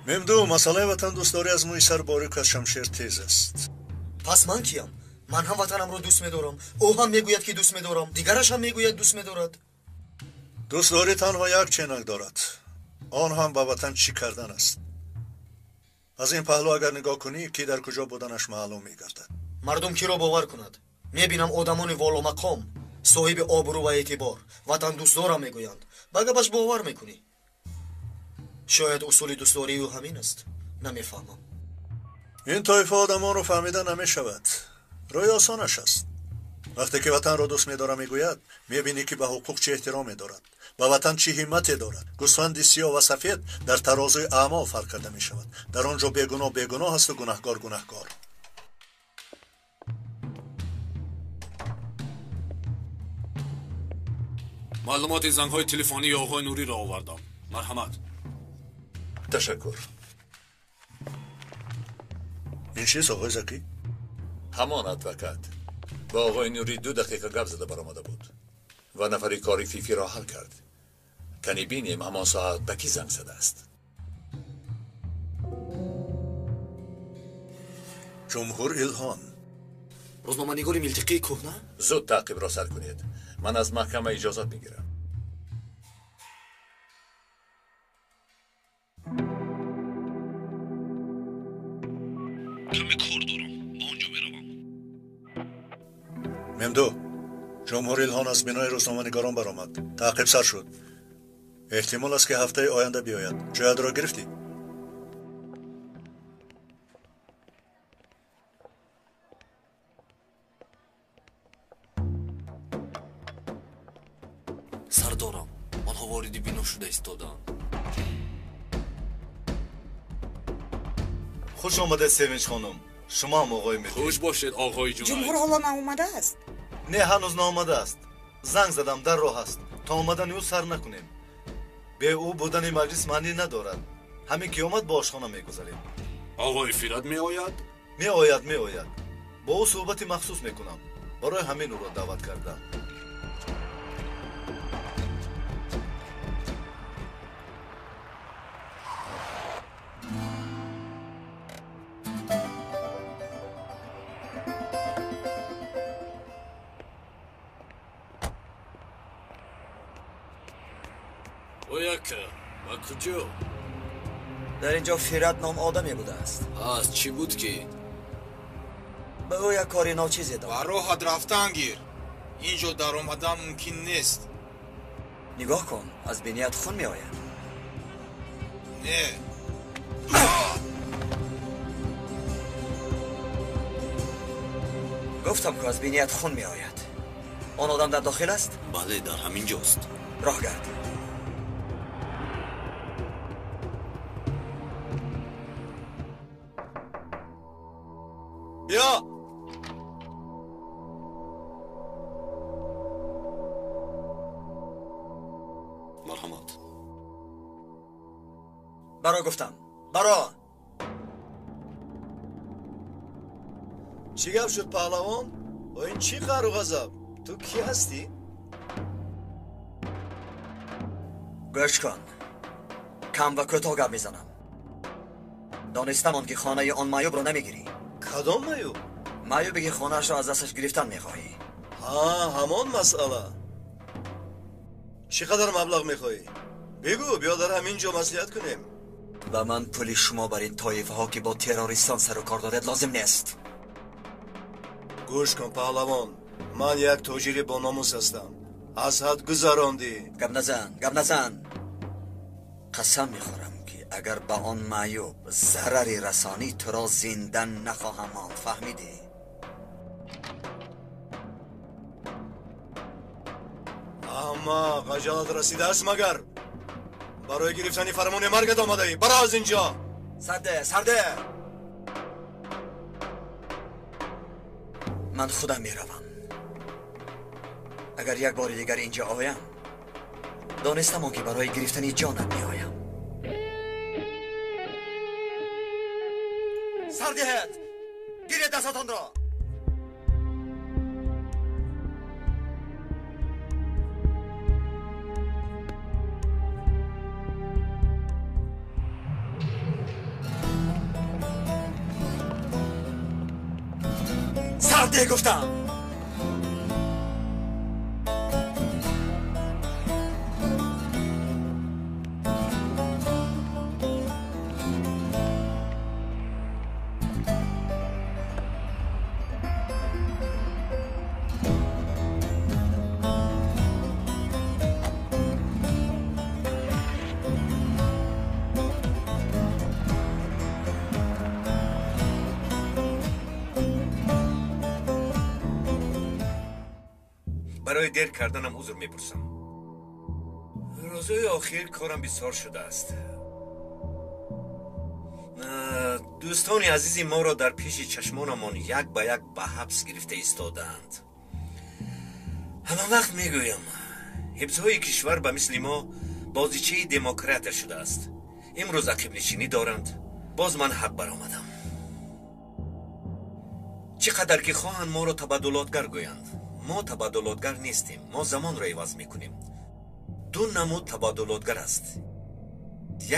Мемду, масъалаи ватандӯстдорӣ аз мӯи сар борик, аз шамшер тез аст. Пас ман киям? Ман ҳам ватанамро дӯст медорам. Ӯ ҳам мегӯяд, ки дӯст медорам, дигараш ҳам мегӯяд, дӯст медорад. Дӯстдорӣ танҳо як ченак дорад, он ҳам ба ватан чӣ кардан аст. Аз ин паҳлӯ агар нигоҳ кунӣ, ки дар куҷо буданаш маълум мегардад. Мардум киро бовар кунад? Мебинам, одамони воломақом, соҳиби обрӯ ва эътибор ватандӯстдорам мегӯянд. Ба гапаш бовар мекунӣ. Шояд усули дӯстдории ӯ ҳамин аст. Намефаҳмам. Ин тоифа одамонро фаҳмида намешавад. Рӯи осонаш аст. Вақте ки ватанро дӯст медорам мегӯяд, мебинӣ, ки ба ҳуқуқ чӣ эҳтироме дорад, ба ватан чӣ ҳиммате дорад. Гӯсфанди сиёҳ ва сафед дар тарозуи аъмол фарқ карда мешавад. Дар он ҷо бегуноҳ бегуноҳ асту гунаҳкор гунаҳкор. Маълумоти зангҳои телефонии оғои Нуриро овардам. Марҳамат. Ташаккур. Ин чист, оғои Закӣ? Ҳамон адвокат ба оғои Нурӣ 2 дақиқа гап зада баромада буд ва нафари кори фифиро ҳал кард. Кани бинем, ҳамон соат ба кӣ занг задааст. Ҷумҳур Илҳон. Рӯзноманигори милтиқии кӯҳна? Зуд таъқибро сар кунед. Ман аз маҳкама иҷозат мегирам. Каме кор дорам, ба он ҷо меравам. Мемду, Ҷумҳур Илҳон аз бинои рӯзноманигорон баромад. Таъқиб сар шуд. Эҳтимол аст, ки ҳафтаи оянда биёяд. Ҷоятро гирифтӣ? Сардорам, онҳо вориди бино шуда истодаанд. Хуш омадед, Севинч хонум. Шумо ҳам, оғои Метин. Хуш бошед, оғои Ҷунайд. Ҷумҳур ҳоло наомадааст? Не, ҳанӯз наомадааст. Занг задам, дар роҳ аст. То омадани ӯ сар накунем. Бе ӯ будани маҷлис маънӣ надорад. Ҳамин ки омад, ба ошхона мегузарем. Оғои Фират меояд? Меояд, меояд. Бо ӯ суҳбати махсус мекунам. Барои ҳамин ӯро даъват кардам. Ба куҷо? Дар инҷо Фират ном одаме будааст. Аз чӣ буд ки? Ба ӯ як кори ночизе дод. Ба роҳат рафтан гир. Ин ҷо даромадан мумкин нест. Нигоҳ кун, аз биният хун меояд. Не. Гуфтам ку аз биният хун меояд. Он одам дар дохил аст? Бале, дар ҳамин ҷост. Роҳ гард. Биё! Марҳамат. Баро гуфтам. Баро! Чӣ гап шуд, паҳлавон? О ин чӣ қаҳру ғазаб? Ту кӣ ҳастӣ? Гӯш кун. Кам ва кӯтоҳ гап мезанам. Донистам он ки хонаи он маъюбро намегирӣ. Кадом маъюб? Маъюбе ки хонаашро аз дасташ гирифтан мехоҳӣ. Ҳа, ҳамон масъала. Чӣ қадар маблағ мехоҳӣ? Бигӯ, биё дар ҳамин ҷо маслиҳат кунем. Ба ман пули шумо бар ин тоифаҳо ки бо террористон сару кор доред лозим нест. Гӯш кун, паҳлавон, ман як тоҷири бономус ҳастам. Аз ҳад гузарондӣ. Гап назан, гап назан. Қасам мехӯрам ки агар ба он маъюб зараре расонӣ, туро зинда нахоҳам монд. Фаҳмидӣ? Аҳмақ, аҷалат расидааст магар? Барои гирифтани фармони маргат омадаӣ. Баро аз ин ҷо! Сарде, сарде! Ман худам меравам. Агар як бори дигар инҷо оям, донистам он ки барои гирифтани ҷонат меоям. Сар диҳед! Гиред дастатонро! Сар деҳ гуфтам! Барои дер карданам узр мепурсам. Рӯзҳои охир корам бисёр шудааст. Дӯстони азизи моро дар пеши чашмонамон як ба як ба ҳабс гирифта истодаанд. Ҳама вақт мегӯям, ҳибсҳои кишвар ба мисли мо бозичаи демократия шудааст. Имрӯз ақибнишинӣ доранд. Боз ман ҳақ баромадам. Чӣ қадар ки хоҳанд моро табаддулотгар гӯянд. Мо табаддулотгар нестем, мо замонро иваз мекунем. Ду намуд табаддулотгар аст.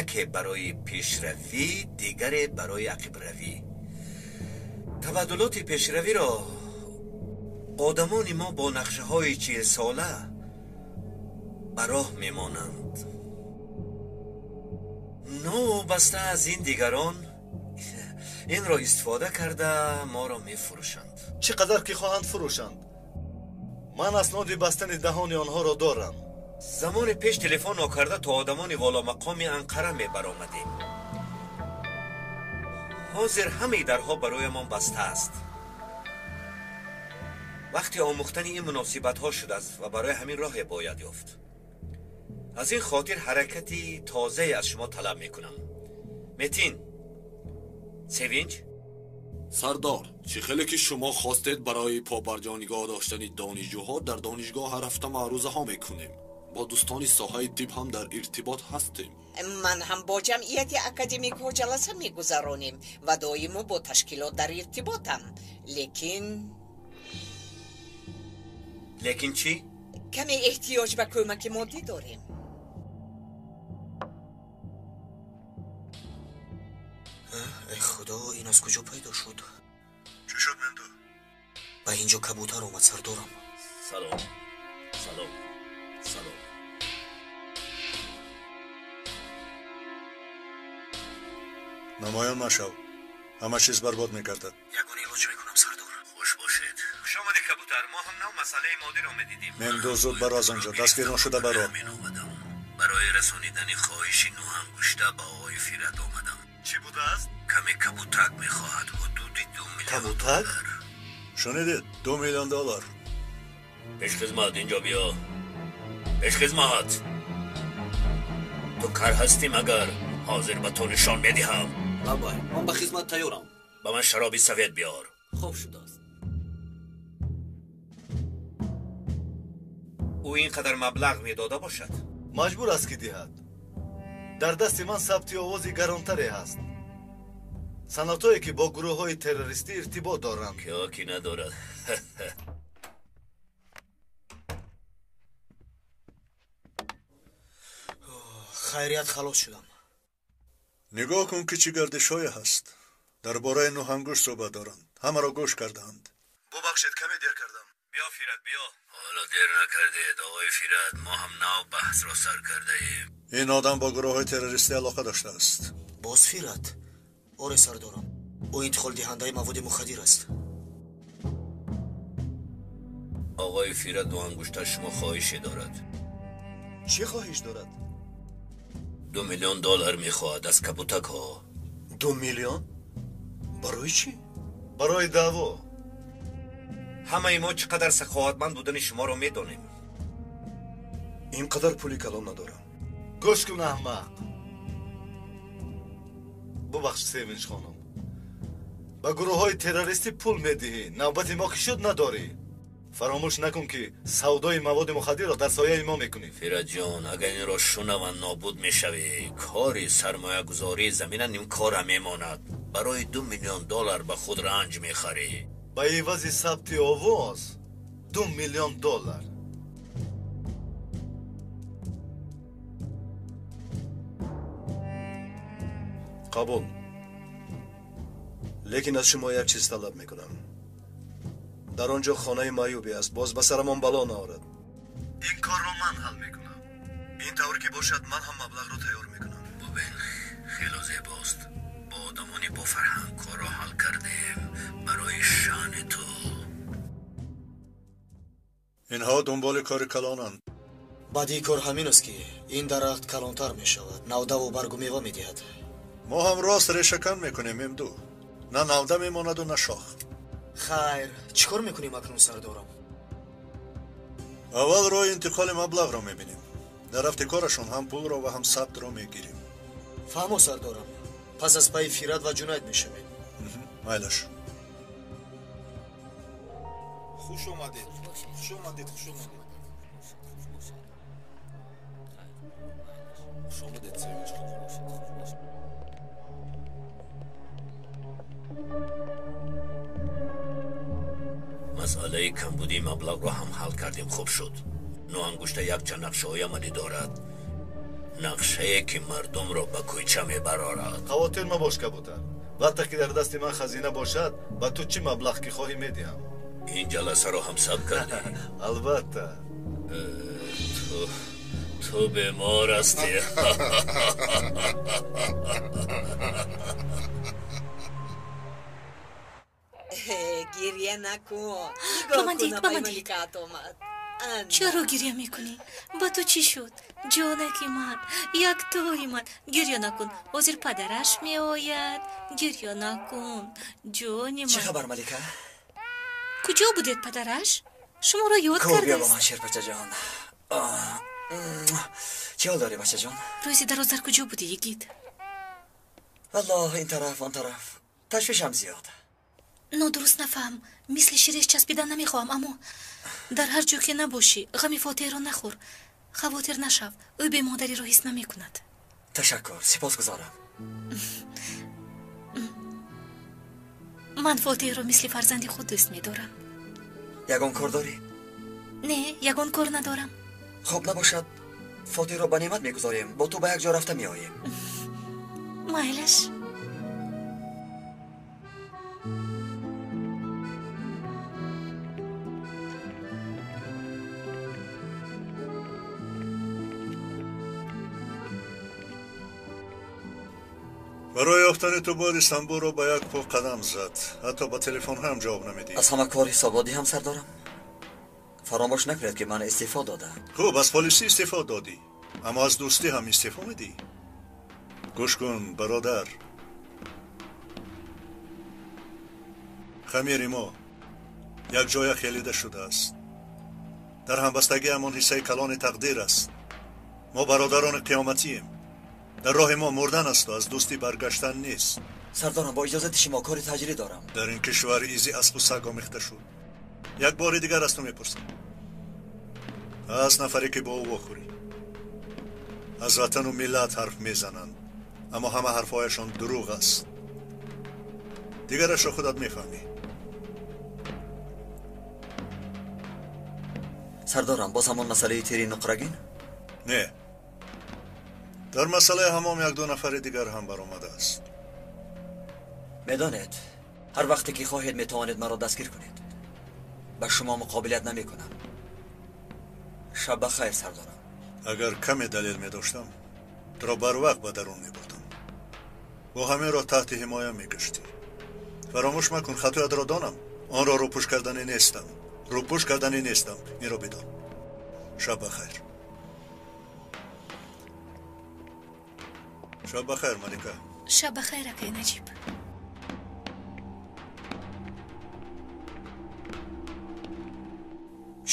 Яке барои пешравӣ, дигаре барои ақибравӣ. Табаддулоти пешравиро одамони мо бо нақшаҳои 40сола ба роҳ мемонанд. Новобаста аз ин дигарон инро истифода карда моро мефурӯшанд. Чӣ қадар ки хоҳанд фурӯшанд. Ман асноди бастани даҳони онҳоро дорам. Замони пеш телефон нокарда то одамони воломақоми Анқара мебаромадем. Ҳозир ҳамаи дарҳо бароямон баста аст. Вақти омӯхтани ин муносибатҳо шудааст ва барои ҳамин роҳе бояд ёфт. Аз ин хотир ҳаракати тозае аз шумо талаб мекунам. Метин, Севинҷ? Сардор, чӣ хеле ки шумо хостед барои побарҷо нигоҳ доштани донишҷӯҳо дар донишгоҳ ҳар ҳафта маърузаҳо мекунем. Бо дӯстони соҳаи тиб ҳам дар иртибот ҳастем. Ман ҳам бо ҷамъияти академикҳо ҷаласа мегузаронем ва доимо бо ташкилот дар иртиботам. Лекин Лекин чӣ? Каме эҳтиёҷ ба кӯмаки моддӣ дорем. Эй худо, ин аз куҷо пайдо шуд? Чӣ шуд, Мемду? Ба ин ҷо кабутар омад, сардорам. Салом, салом, салом. Намоён машав, ҳама чиз барбод мегардад. Ягон илоҷ мекунам, сардор. Хуш бошед. Хуш омадӣ, кабутар. Мо ҳам нав масъалаи моддиро медидем. Мемду, зуд баро аз он ҷо, дастгир нашуда баро. Омадам барои расонидани хоҳиши нӯҳангушта ба оғои Фират омадам. Чӣ будааст? Каме кабутак мехоҳад, ҳудуди 2 миллион. Кабутак? Шунидед, 2 миллион доллар. Пешхизмат, инҷо биё. Пешхизмат, ту кар ҳастӣ магар? Ҳозир ба ту нишон медиҳам. Бабай, ман ба хизмат тайёрам. Ба ман шароби совет биёр. Хоб шудааст. Ӯ ин қадар маблағ медода бошад? Маҷбур аст ки диҳад. Дар дасти ман сабти овози гаронтаре ҳаст. Санадҳое ки бо гурӯҳҳои террористӣ иртибот доранд. Киё ки надорад. Хайрият, халос шудам. Нигоҳ кун ки чӣ гардишҳое ҳаст. Дар бораи нӯҳангушт суҳбат доранд. Ҳамаро гӯш кардаанд. Бубахшед, каме дер кардам. Биё, Фират, биё. Ҳоло дер накардед, оғои Фират. Мо ҳам нав баҳсро сар кардаем. Ин одам бо гурӯҳҳои террористӣ алоқа доштааст. Боз Фират? Оре, сардорам. Ӯ интиқолдиҳандаи маводи мухаддир аст. Оғои Фират дуангушта шумо хоҳише дорад. Чӣ хоҳиш дорад? 2 миллион доллар мехоҳад аз кабутакҳо. 2 миллион? Барои чӣ? Барои даъво. Ҳамаи мо чӣ қадар саховатманд будани шуморо медонем. Ин қадар пули калон надорам. Гӯш кун, аҳмақ. Бубахш, Севинч хонум. Ба гурӯҳҳои террористӣ пул медиҳӣ, навбати мо ки шуд надорӣ. Фаромӯш накун ки савдои маводи мухаддирро дар сояи мо мекунӣ. Фиратҷон, агар инро шунаванд нобуд мешавӣ. Кори сармоягузории замина нимкора мемонад. Барои 2 миллион доллар ба худ ранҷ мехарӣ. Ба ивази сабти овоз 2 миллион доллар. Қабул. Лекин аз шумо як чиз талаб мекунам. Дар он ҷо хонаи маъюбе аст, боз ба сарамон бало наорад. Ин корро ман ҳал мекунам. Ин тавр ки бошад, ман ҳам маблағро тайёр мекунам. Бубин, хело зебост. Бо одамони бофарҳанг корро ҳал кардем барои шаъни ту. Инҳо дунболи кори калонанд. Баъди кор ҳамин аст ки ин дарахт калонтар мешавад, навдаву баргу мева медиҳад. Мо ҳам рост решакан мекунем, Мемду. На навда мемонаду на шох. Хайр, чӣ кор мекунем акнун, сардорам? Аввал роҳи интиқоли маблағро мебинем. Дар рафти корашон ҳам пулро ва ҳам сабтро мегирем. Фаҳмо, сардорам. Пас аз пайи Фират ва Ҷунайд мешавем. Майлаш. Хуш омадед, хуш омадед, хуш омадед. Хуш омадед, Севинч хонум. Масъалаи камбудии маблағро ҳам ҳал кардем, хуб шуд. Нӯҳангушта якчанд нақшаҳои амалӣ дорад. Нақшае ки мардумро ба кӯча мебарорад. Хавотир мабош, кабутар. Вақте ки дар дасти ман хазина бошад, ба ту чӣ маблағ ки хоҳӣ медиҳам. Ин ҷаласаро ҳам сабт кардӣ? Албатта. Ту бемор ҳастӣ. Гирья накун. Ба ман диҳед, ба ман диҳед. Чаро гирья мекунӣ? Ба ту чӣ шуд? Ҷонаки ман, яктои ман. Гирья накун, ҳозир падараш меояд. Гирья накун, ҷони ман. Чӣ хабар, Малика? Куҷо будед, падараш? Шуморо ёд Ко, биё ба кардааст. ман, шербачаҷон. Чӣ ҳол дорӣ, бачаҷон? Рӯзи дароз дар куҷо будӣ, йигит? Валлоҳ, ин тараф, он тараф. Ташвишам зиёд. Нодуруст нафаҳм, мисли ширеш часпидан намехоҳам, аммо дар ҳар ҷо ки набошӣ, ғами Фотеҳро нахӯр. Хавотир нашав, ӯ бемодариро ҳис намекунад. Ташаккур, сипосгузорам. Ман Фотеҳро мисли фарзанди худ дӯст медорам. Ягон кор дорӣ? Не, ягон кор надорам. Хоб набошад, Фотеҳро ба неъмат мегузорем, бо ту ба як ҷо рафта меоем. Майлаш. Барои ёфтани ту бояд Истанбулро ба як по қадам зад. Ҳатто ба телефонҳоям ҷавоб намедиҳӣ. Аз ҳама кор ҳисободӣ ҳам сар дорам. Фаромӯш накунед, ки ман истеъфо додам. Хуб, аз полисӣ истеъфо додӣ, аммо аз дӯстӣ ҳам истеъфо медиҳӣ. Гӯш кун, бародар. Хамири мо як ҷоя хелида шудааст. Дар ҳамбастагиамон ҳиссаи калони тақдир аст. Мо бародарони қиёматием. Дар роҳи мо мурдан асту аз дӯстӣ баргаштан нест. Сардорам, бо иҷозати шумо кори таъҷилӣ дорам. Дар ин кишвар изи аспу саг омехта шуд. Як бори дигар аз ту мепурсам. Ҳаст нафаре, ки бо ӯ вохӯрӣ. Аз ватану миллат ҳарф мезананд, аммо ҳама ҳарфҳояшон дурӯғ аст. Дигарашро худат мефаҳмӣ. Сардорам, боз ҳамон масъалаи тири нуқрагин? Не. Дар масъалаи ҳамом як-ду нафари дигар ҳам баромадааст. Медонед, ҳар вақте ки хоҳед метавонед маро дастгир кунед. Ба шумо муқобилят намекунам. Шаб ба хайр, сардорам. Агар каме далел медоштам, туро барвақт ба дарун мебурдам. Бо ҳаминро таҳти ҳимоя мегаштӣ. Фаромӯш макун, хатоятро донам. Онро рӯпӯш карданӣ нестам. Рӯпӯш карданӣ нестам. Инро бидон. Шаб ба хайр. Шаб ба хайр, Малика. Шаб ба хайр, акай Наҷиб.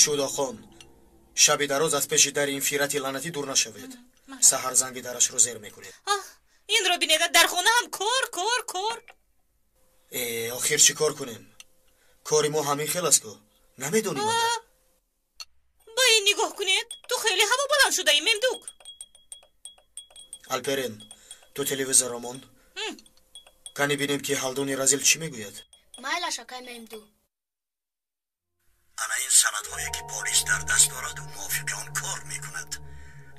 Шудохон, шаби дароз аз пеши дари ин фирати лаънатӣ дур нашавед. Саҳар занги дарашро зер мекунед. Инро бинед, дар хона ҳам кор, кор, кор. Э, охир чӣ кор кунем? Кори мо ҳамин хел аст ку. Намедонӣ магар? Ба ин нигоҳ кунед, ту хеле ҳаво баланд шудаӣ, Мемдук. Алперен, ту телевизорро мон. Кани бинем, ки ҳалдуни разил чӣ мегӯяд. Майлаш, акай Мемду. Ана ин санадҳое, ки полис дар даст дораду мувофиқи он кор мекунад.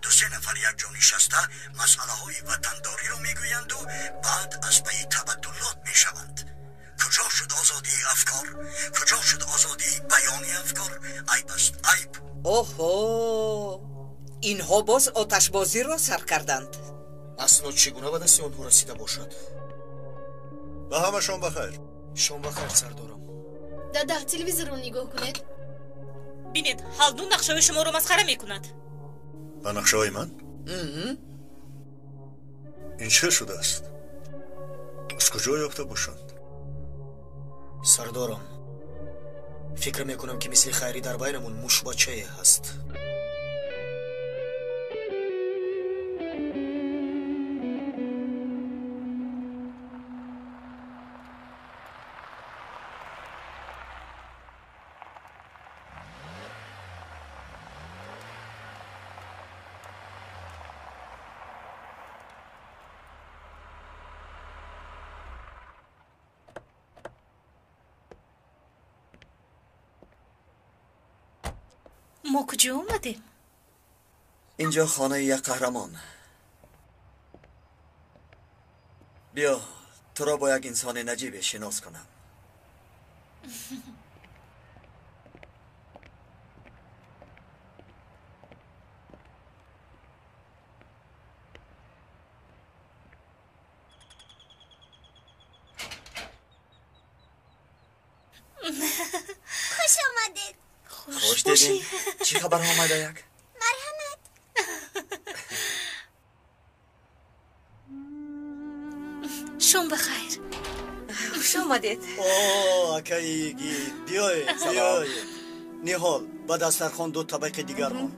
Ду-се нафар якҷо нишаста масъалаҳои ватандориро мегӯянду баъд аз пайи табаддулот мешаванд. Куҷо шуд озодии афкор? Куҷо шуд озодии баёни афкор? Айб аст, айб. Оҳо, инҳо боз оташбозиро сар карданд. Аснод чӣ гуна ба дасти онҳо расида бошад? Ба ҳама шом ба хайр. Шом ба хайр, сардорам. Дада, телевизорро нигоҳ кунед. Бинед, ҳалдун нақшаҳои шуморо масхара мекунад. Ба нақшаҳои ман? Ин чӣ шудааст? Аз куҷо ёфта бошанд? Сардорам, фикр мекунам, ки мисли хайрӣ дар байнамон мушбачае ҳаст. Мо куҷо омадем? Инҷо хонаи як қаҳрамон. Биё, туро бо як инсони наҷибе шинос кунам. Хуш омадед. Хуш дидем. Чӣ хабар омада як? Марҳамат. Шом ба хайр. Хуш омадед. О, акаи йигит, биёед, биёед. Ниҳол, ба дастархон ду табақи дигар мон.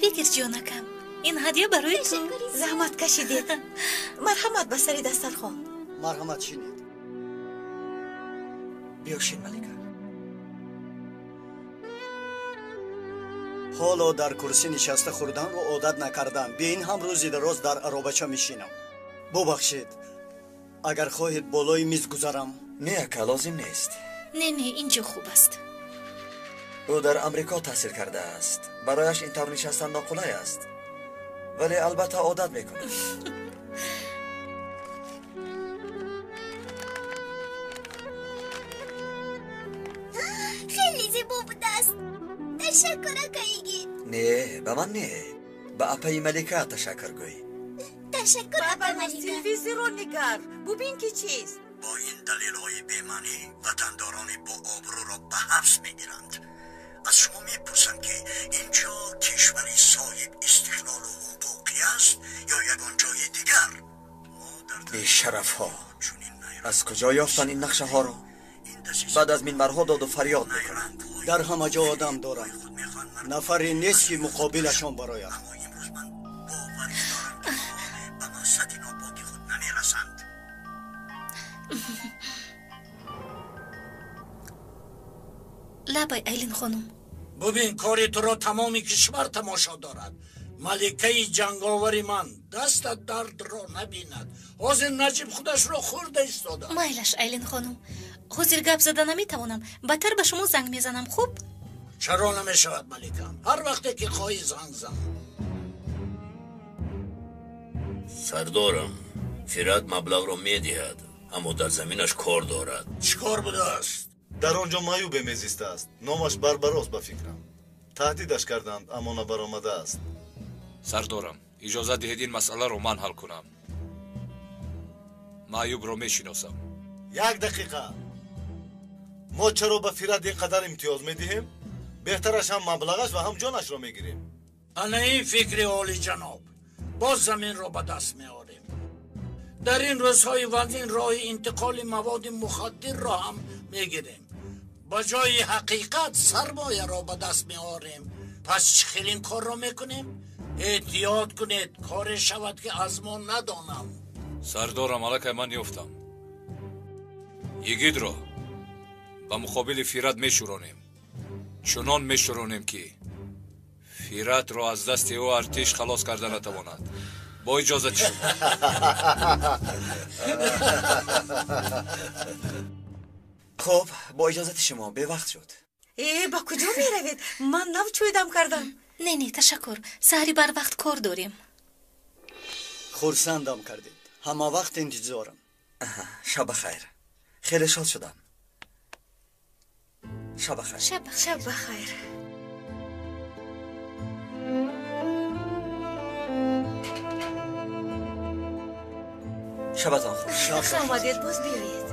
Бигир, ҷонакам, ин ҳадя барои ту. Заҳмат кашидед. Марҳамат ба сари дастархон. Марҳамат, шинед. Биё шин, Малика. Ҳоло дар курсӣ нишаста хӯрданро одат накардам. Бе ин ҳам рӯзи дароз дар аробача мешинам. Бубахшед, агар хоҳед болои миз гузарам. Не, ака, лозим нест. Не, не, инҷо хуб аст. Ӯ дар Амрико таҳсил кардааст. Барояш ин тавр нишастан ноқулай аст. Вале албатта одат мекунад. Хеле зебо будааст. Ташаккур, ака Йигит. Не, ба ман не. Ба апаи Малика ташаккур гӯй. Ташаккур, апаи Малика. Телевизорро нигар. Бубин ки чист. Бо ин далелҳои бемаънӣ ватандорони бо обрӯро ба ҳабс мегиранд. Аз шумо мепурсам, ки инҷо кишвари соҳиб истиқлолу ҳуқуқӣ аст ё ягон ҷои дигар? Бешарафҳо аз куҷо ёфтанд ин нақшаҳоро? Баъд аз минбарҳо доду фарёд мекунанд. Дар ҳама ҷо одам доранд. Нафаре нест, ки муқобилашон барояд. Ба мақсади нопоки худ намерасанд. Лабай, Айлин хонум. Бубин, кори туро тамоми кишвар тамошо дорад. Маликаи ҷанговари ман дастат дардро набинад. Ҳозир Наҷиб худашро хӯрда истода. Майлаш, Айлин хонум. Ҳозир гап зада наметавонам. Баъдтар ба шумо занг мезанам, хуб? Чаро намешавад, маликам? Ҳар вақте ки хоҳӣ занг зан. Сардорам, Фират маблағро медиҳад, аммо дар заминаш кор дорад. Чӣ кор будааст? Дар он ҷо маъюбе мезистааст. Номаш Барбарос ба фикрам. Таҳдидаш карданд, аммо набаромадааст. Сардорам, иҷозат диҳед ин масъаларо ман ҳал кунам. Маъюбро мешиносам. Як дақиқа. Мо чаро ба Фират ин қадар имтиёз медиҳем? Беҳтараш ҳам маблағаш ва ҳам ҷонашро мегирем. Ана ин фикри олиҷаноб. Боз заминро ба даст меорем. Дар ин рӯзҳои вазин роҳи интиқоли маводи мухаддирро ҳам мегирем. Ба ҷои ҳақиқат сармояро ба даст меорем. Пас чӣ хел ин корро мекунем? Эҳтиёт кунед, коре шавад, ки аз мо надонам. Сардорам, аллакай ман ёфтам. Йигитро ба муқобили Фират мешӯронем. Чунон мешӯронем, ки Фиратро аз дасти ӯ артиш халос карда натавонад. Бо иҷозати шумо. Хуб, бо иҷозати шумо, бевақт шуд. Э, ба куҷо меравед? Ман нав чойдам кардам. Не, не, ташаккур. Саҳари барвақт кор дорем. Хурсандам кардед. Ҳама вақт интизорам. Шаб бахайр. Хеле шод шудам. Шаб бахайр. Шаб бахайр. Шабатон хуш. Хуш омадед, боз биёед.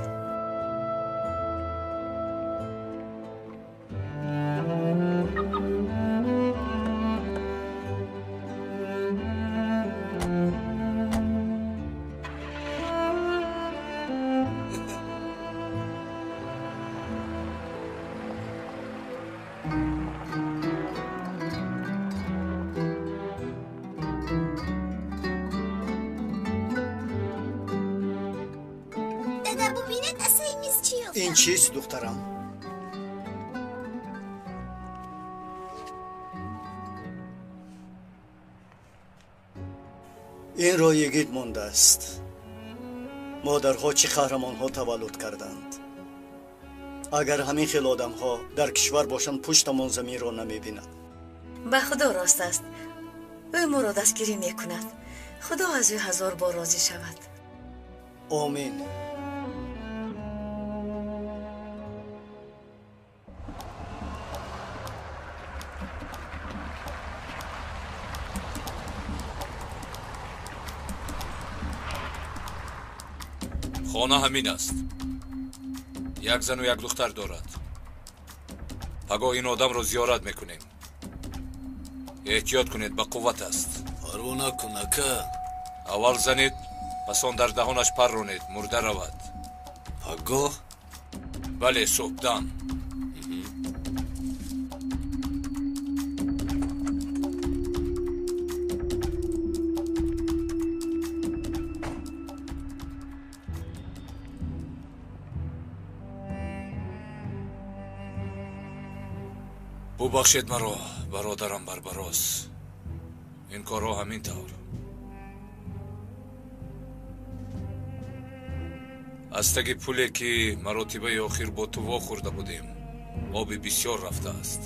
Ин чист, духтарам? Инро йигит мондааст. Модарҳо чӣ қаҳрамонҳо таваллуд карданд. Агар ҳамин хел одамҳо дар кишвар бошанд, пуштамон заминро намебинад. Ба Худо рост аст. Ӯ моро дастгирӣ мекунад. Худо аз ӯ ҳазор бор розӣ шавад. Омин. Хона ҳамин аст. Як зану як духтар дорад. Пагоҳ ин одамро зиёрат мекунем. Эҳтиёт кунед, ба қувват аст. Парво накун, ака. Аввал занед, пас он дар даҳонаш пар ронед, мурда равад. Пагоҳ? Бале, субҳдам. Бубахшед маро, бародарам Барбарос. Ин корҳо ҳамин тавр. Аз таги пуле ки маротибаи охир бо ту вохӯрда будем, оби бисёр рафтааст.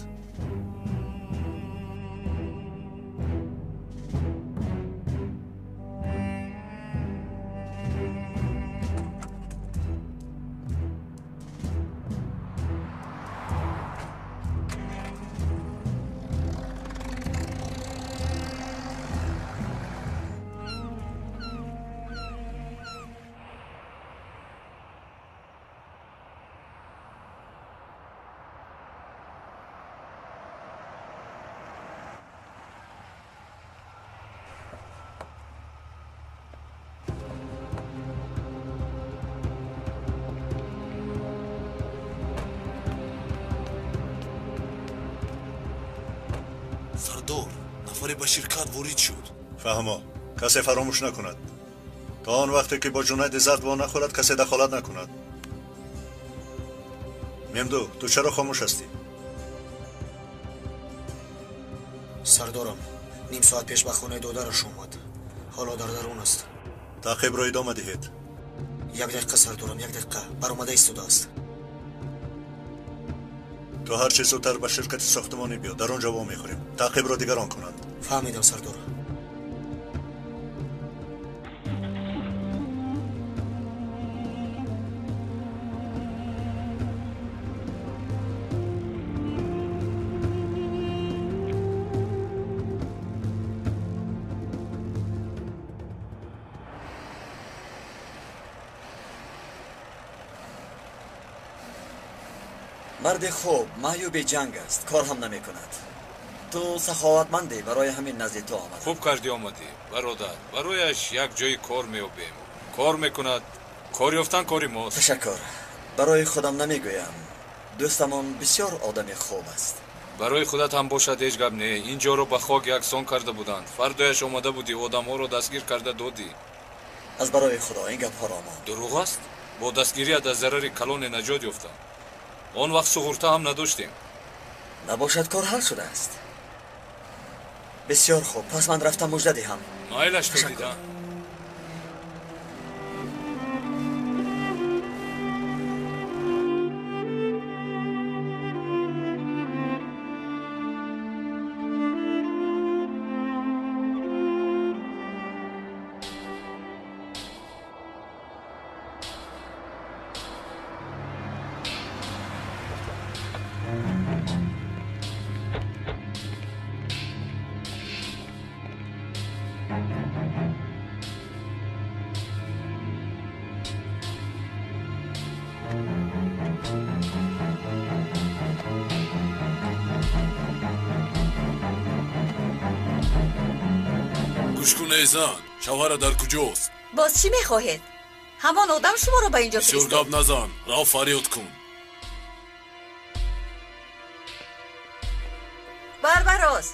Сардор, нафаре ба ширкат ворид шуд. Фаҳмо, касе фаромӯш накунад. То он вақте ки бо Ҷунайди Зард во нахӯрад, касе дахолат накунад. Мемду, ту чаро хомӯш ҳастӣ? Сардорам, ним соат пеш ба хонаи додараш омад. Ҳоло дар дарун аст. Таъқибро идома диҳед. Як дақиқа, сардорам, як дақиқа. Баромада истодааст. Ту ҳарчи зудтар ба ширкати сохтмонӣ биё, дар он ҷо вомехӯрем. Таъқибро дигарон кунанд. Фаҳмидам, сардор. Марди хуб маъюби ҷанг аст, кор ҳам намекунад. Ту саховатмандӣ, барои ҳамин назди ту омадам. Хуб кардӣ омадӣ, бародар. Барояш як ҷои кор меёбем. Кор мекунад. Кор ёфтан кори мост. Ташаккур. Барои худам намегӯям. Дӯстамон бисёр одами хуб аст. Барои худат ҳам бошад ҳеҷ гап не. Ин ҷоро ба хок яксон карда буданд. Фардояш омада будӣ, одамҳоро дастгир карда додӣ. Аз барои худо ин гапҳоро мон. Дурӯғ аст? Бо дастгирият аз зарари калоне наҷот ёфтам. Он вақт суғурта ҳам надоштем. Набошад, кор ҳал шудааст. Бисёр хуб, пас ман рафтам мужда диҳам. Майлаш то дидам. Гӯш кун, эй зан, шавҳара дар куҷост? Боз чӣ мехоҳед? Ҳамон одам шуморо ба инҷо Бисёр фиристод. гап назан, рав фарёд кун. Барбарос,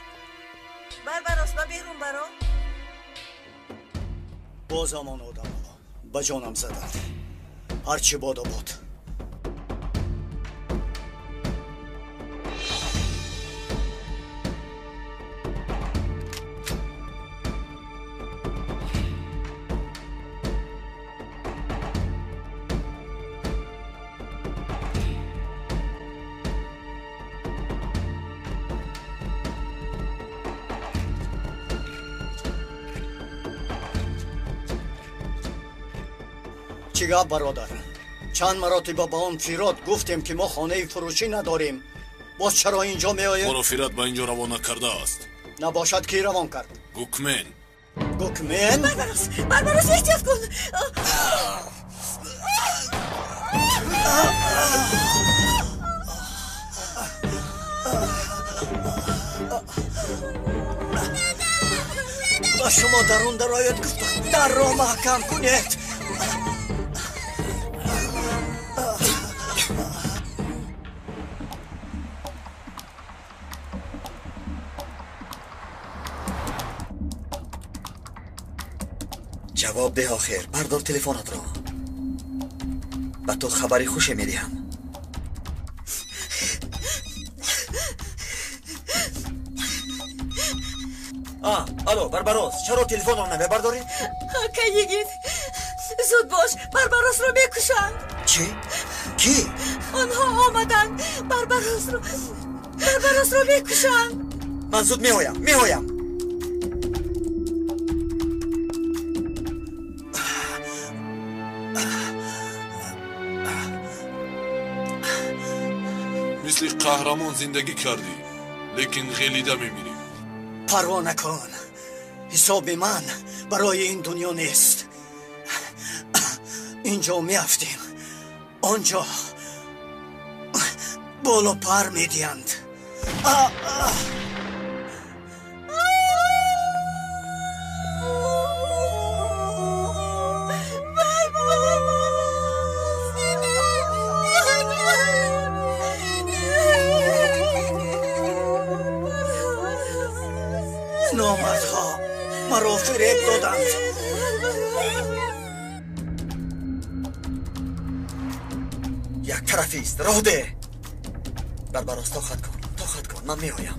Барбарос, ба берун баро. Боз ҳамон одамҳо ба ҷонам заданд. Ҳарчи бодо бод. Чӣ гап, бародар? Чанд маротиба ба он Фирот гуфтем, ки мо хонаи фурӯшӣ надорем. Боз чаро инҷо меоед? Моро Фират ба инҷо равона кардааст. Набошад, кӣ равон кард? Гукмен. Гукмен? Барбарос, Барбарос, эҳтиёт кун. Ба шумо дарун дарояд гуфтам, дарро маҳкам кунед. Ҷавоб деҳ охир, бардор телефонатро. Ба ту хабари хуше медиҳам. Алло, Барбарос, чаро телефонро намебардорӣ? Ака йигит, зуд бош, Барбаросро мекушанд. Чӣ? Кӣ? Онҳо омаданд, Барбаросро мекушанд. Ман зуд меоям, меоям. Мисли қаҳрамон зиндагӣ кардӣ, лекин ғелида мемирӣ. Парво накун, ҳисоби ман барои ин дунё нест. Инҷо меафтем, онҷо боло пар медиҳанд. Номардҳо маро фиреб доданд. Як тарафист, роҳ деҳ. Барбарос, тоқат кун, тоқат кун, ман меоям.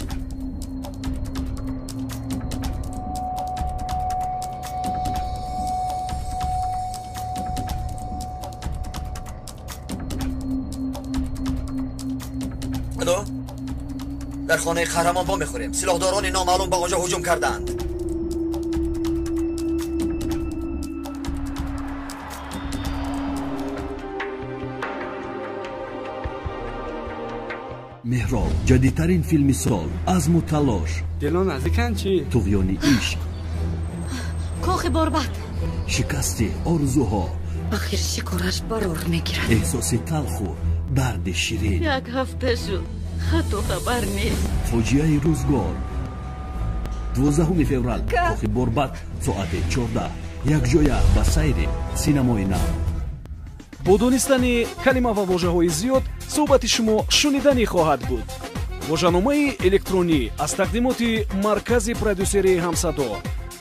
Алло, дар хонаи қаҳрамон вомехӯрем. Силоҳдорони номаълум ба он ҷо ҳуҷум карданд. Меҳроб, ҷадидтарин филми сол, азму талош, дило наздиканд чӣ? Туғёни ишқ, кохи борбад, шикасти орзуҳо, ахир шикораш барор мегирад, эҳсоси талху дарди ширин. Як ҳафта шуд, хату хабар нест. Фоҷиаи рӯзгор. 12 феврал, кохи борбад, соати 14. Якҷоя ба сайри синамои нав. Бо донистани калима ва вожаҳои зиёд суҳбати шумо шуниданӣ хоҳад буд. Вожаномаи электронӣ аз тақдимоти маркази продюсерии ҳамсадо.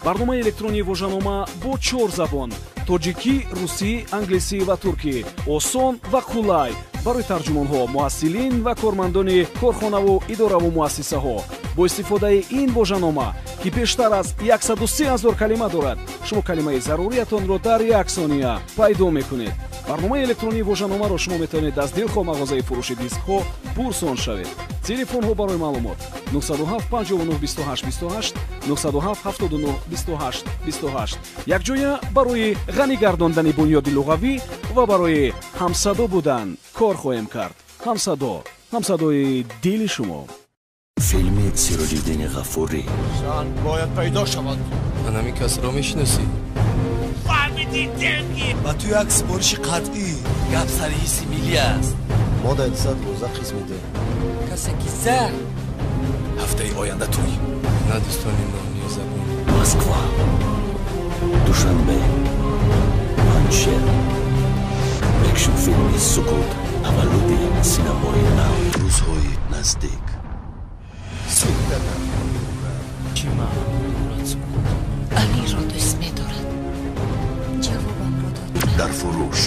Барномаи электронии вожанома бо 4 забон: тоҷикӣ, русӣ, англисӣ ва туркӣ. Осон ва қулай барои тарҷумонҳо, муҳассилин ва кормандони корхонаву идораву муассисаҳо. Бо истифодаи ин вожанома, ки бештар аз 103 000 калима дорад, шумо калимаи заруриятонро дар як сония пайдо мекунед. Барномаи электронии вожаномаро шумо метавонед аз дилхоҳ мағозаи фурӯши дискҳо пурсон шавед. Телефонҳо барои маълумот 907 59 28 28, 907 79 28 28. Якҷоя барои ғанӣ гардондани бунёди луғавӣ ва барои ҳамсадо будан кор хоҳем кард. Ҳамсадо, ҳамсадои дили шумо. Филми Сироҷиддини Ғафурӣ. Зан бояд пайдо шавад. Ман ҳамин касро мешиносӣ? Ба ту як супориши қатъӣ. Гап сари ҳисси миллӣ аст. Мо дар 212 қисм медиҳем. Касе ки зад. Ҳафтаи оянда тӯй. На дӯстони нони забон. Москва, Душанбе, Панҷшер. Экшн филми Сукут, таваллуди синамои нав. Рӯзҳои наздик. Чӣ маъно дорад сукут? Алиро дӯст медорад. Ҷавобамро дод. Дар фурӯш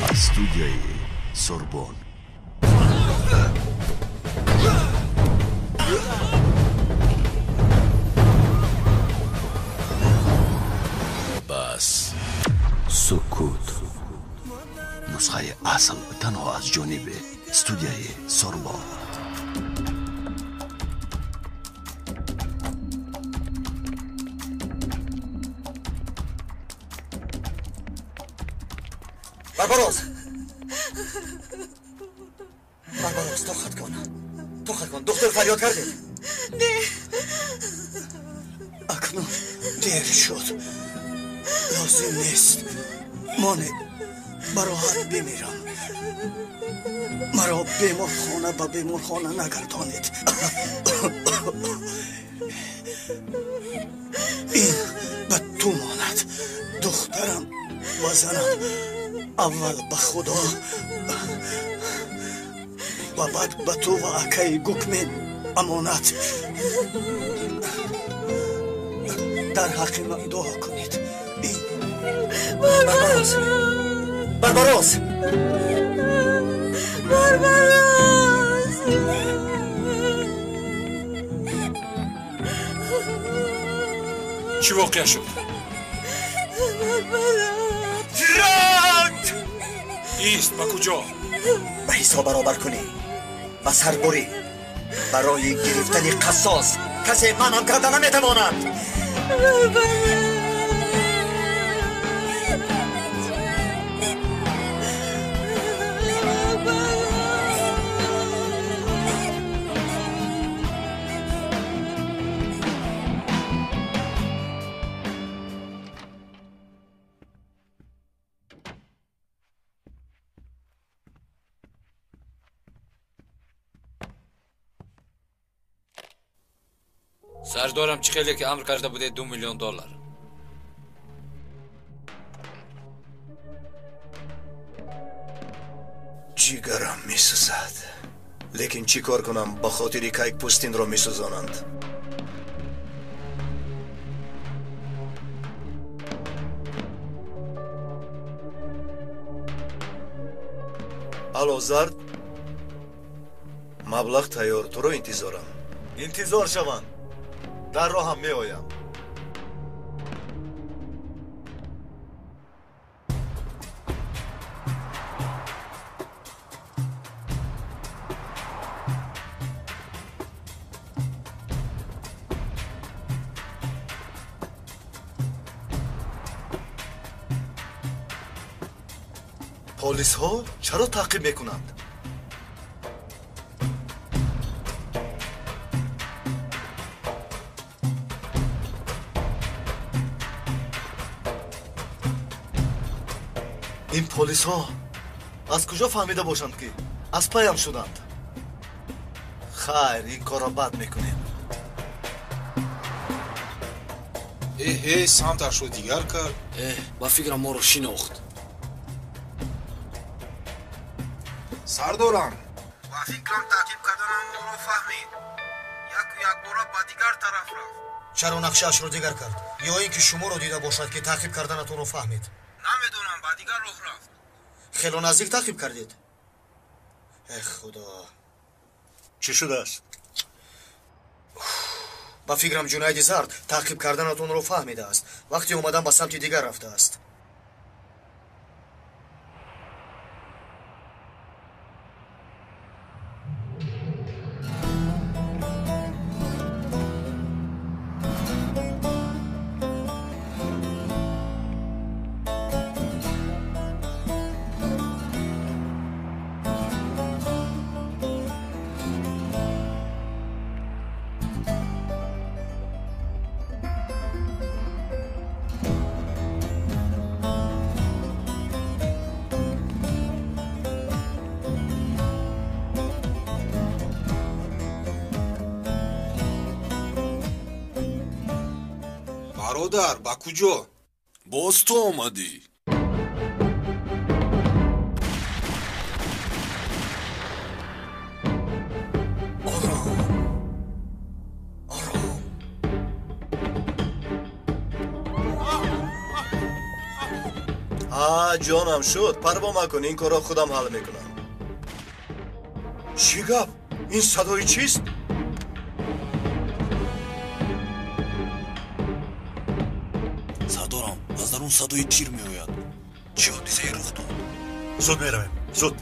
аз студияи Сорбон. Бас. Сукут. Нусхаи асл танҳо аз ҷониби студияи Сорбон. Барбарос! Барбарос, тоқат кун. Тоқат кун. Духтур фарёд кардед? Не. Акнун дер шуд. Лозим нест. Монед, ба роҳат бимирам. Маро беморхона ба беморхона нагардонед. Ин ба ту монад. Духтарам ва занам аввал ба Худо ва баъд ба ту ва акаи Гукмен амонат. Дар ҳаққи ман дуо кунед. Ин Барбарос! Барбарос! Барбарос! Чӣ воқеа шуд? Теракт! Ист, ба куҷо? Ба ҳисоб баробар кунӣ, ба сарбурӣ, барои гирифтани қассос касе манъам карда наметавонад. Сардорам, чӣ хеле ки амр карда будед, 2 миллион доллар. Ҷигарам месӯзад, лекин чӣ кор кунам? Ба хотири кайк пӯстинро месӯзонанд. Алло, Зард, маблағ тайёр, туро интизорам. Интизор шаванд, дар роҳам меоям. Полисҳо чаро таъқиб мекунанд? Ин полисҳо аз куҷо фаҳмида бошанд, ки аз паям шуданд? Хайр, ин корро бад мекунем. Эҳе, самташро дигар кард. Эҳ, ба фикрам моро шинохт. Сардорам, ба фикрам таъқиб карданам моро фаҳмид. Яку якбора ба дигар тараф рафт. Чаро нақшаашро дигар кард? Ё ин ки шуморо дида бошад, ки таъқиб карданатонро фаҳмид? Намедонам, ба дигар роҳ рафт. Хело наздик таъқиб кардед? Э худо! Чӣ шудааст? Ба фикрам Ҷунайди Зард таъқиб карданатонро фаҳмидааст. Вақте омадан ба самти дигар рафтааст. Бародар, ба куҷо? Боз ту омадӣ. Ором, ором. А, ҷонам шуд, парво макун, ин корро худам ҳал мекунам. Чӣ гап? Ин садои чист? Сардорам, аз дарун садои тир меояд. Чӣ ҳодисае рух дод? Зуд меравем, зуд.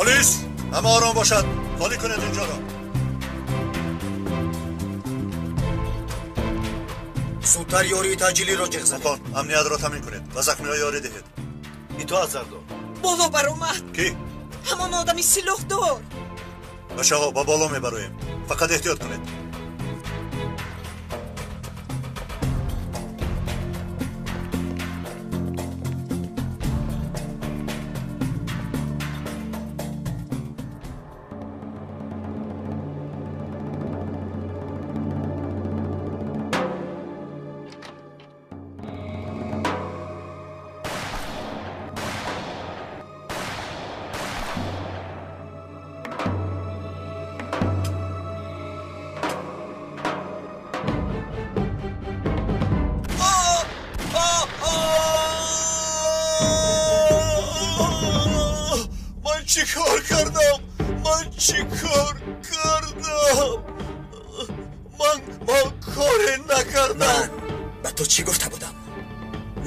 Полис, ҳама ором бошад. Холӣ кунед инҷоро. Зудтар ёрии таъҷилиро ҷиғ занед. Хон, амниятро таъмин кунед. Ба захмиҳо ёрӣ диҳед. Итоат сардор. Боло баромад. Кӣ? Ҳамон одами силоҳдор. Бачаҳо, ба боло мебароем. Фақат эҳтиёт кунед.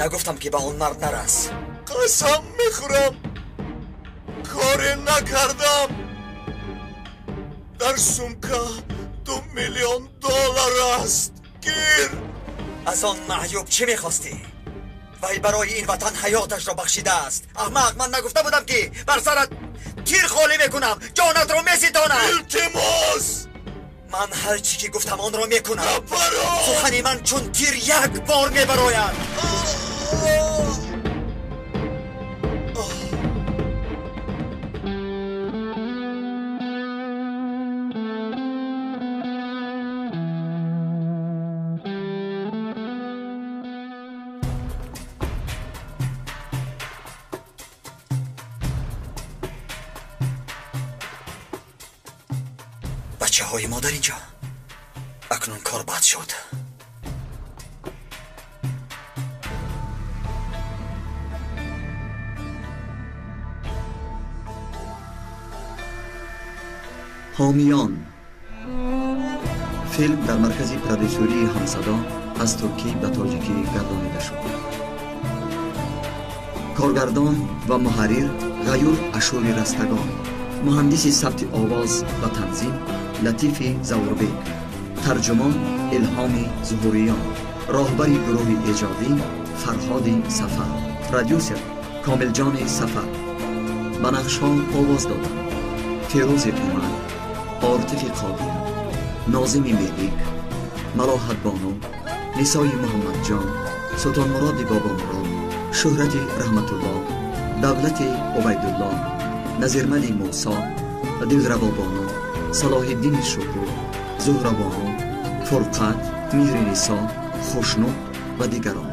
Нагуфтам ки ба он мард нарас. Қасам мехӯрам, коре накардам. Дар сумка 2 миллион доллар аст. Гир! Аз он маъюб чӣ мехостӣ? Вай барои ин ватан ҳаёташро бахшидааст. Аҳмақ, ман нагуфта будам ки бар сарат тир холӣ мекунам, ҷонатро меситонам. Илтимос! Ман ҳар чӣ ки гуфтам онро мекунам. Сухани ман чун тир як бор мебарояд. Бачаҳои мо дар инҷо. Акнун кор бад шуд. Ҳомиён. Филм дар маркази продюсерии Ҳамсадо аз туркӣ ба тоҷикӣ гардонида шуд. Коргардон ва муҳаррир Ғаюр Ашури Растагон, муҳандиси сабти овоз ва танзим Латифи Завурбек, тарҷумон Илҳоми Зуҳуриён, роҳбари гурӯҳи эҷодӣ Фарҳоди Сафар, продюсер Комилҷони Сафар. Ба нақшҳо овоз доданд Фирӯзи Умар, Ортифи Қодир, Нозими Мелик, Малоҳатбону, Нисои Муҳаммадҷон, Султонмуроди Бобомурод, Шӯҳрати Раҳматуллоҳ, Давлати Убайдуллоҳ, Назирмали Мусо, Дилравобону, Салоҳиддини Шукур, Зуҳрабону, Фурқат, Меҳринисо, Хушнуд ва дигарон.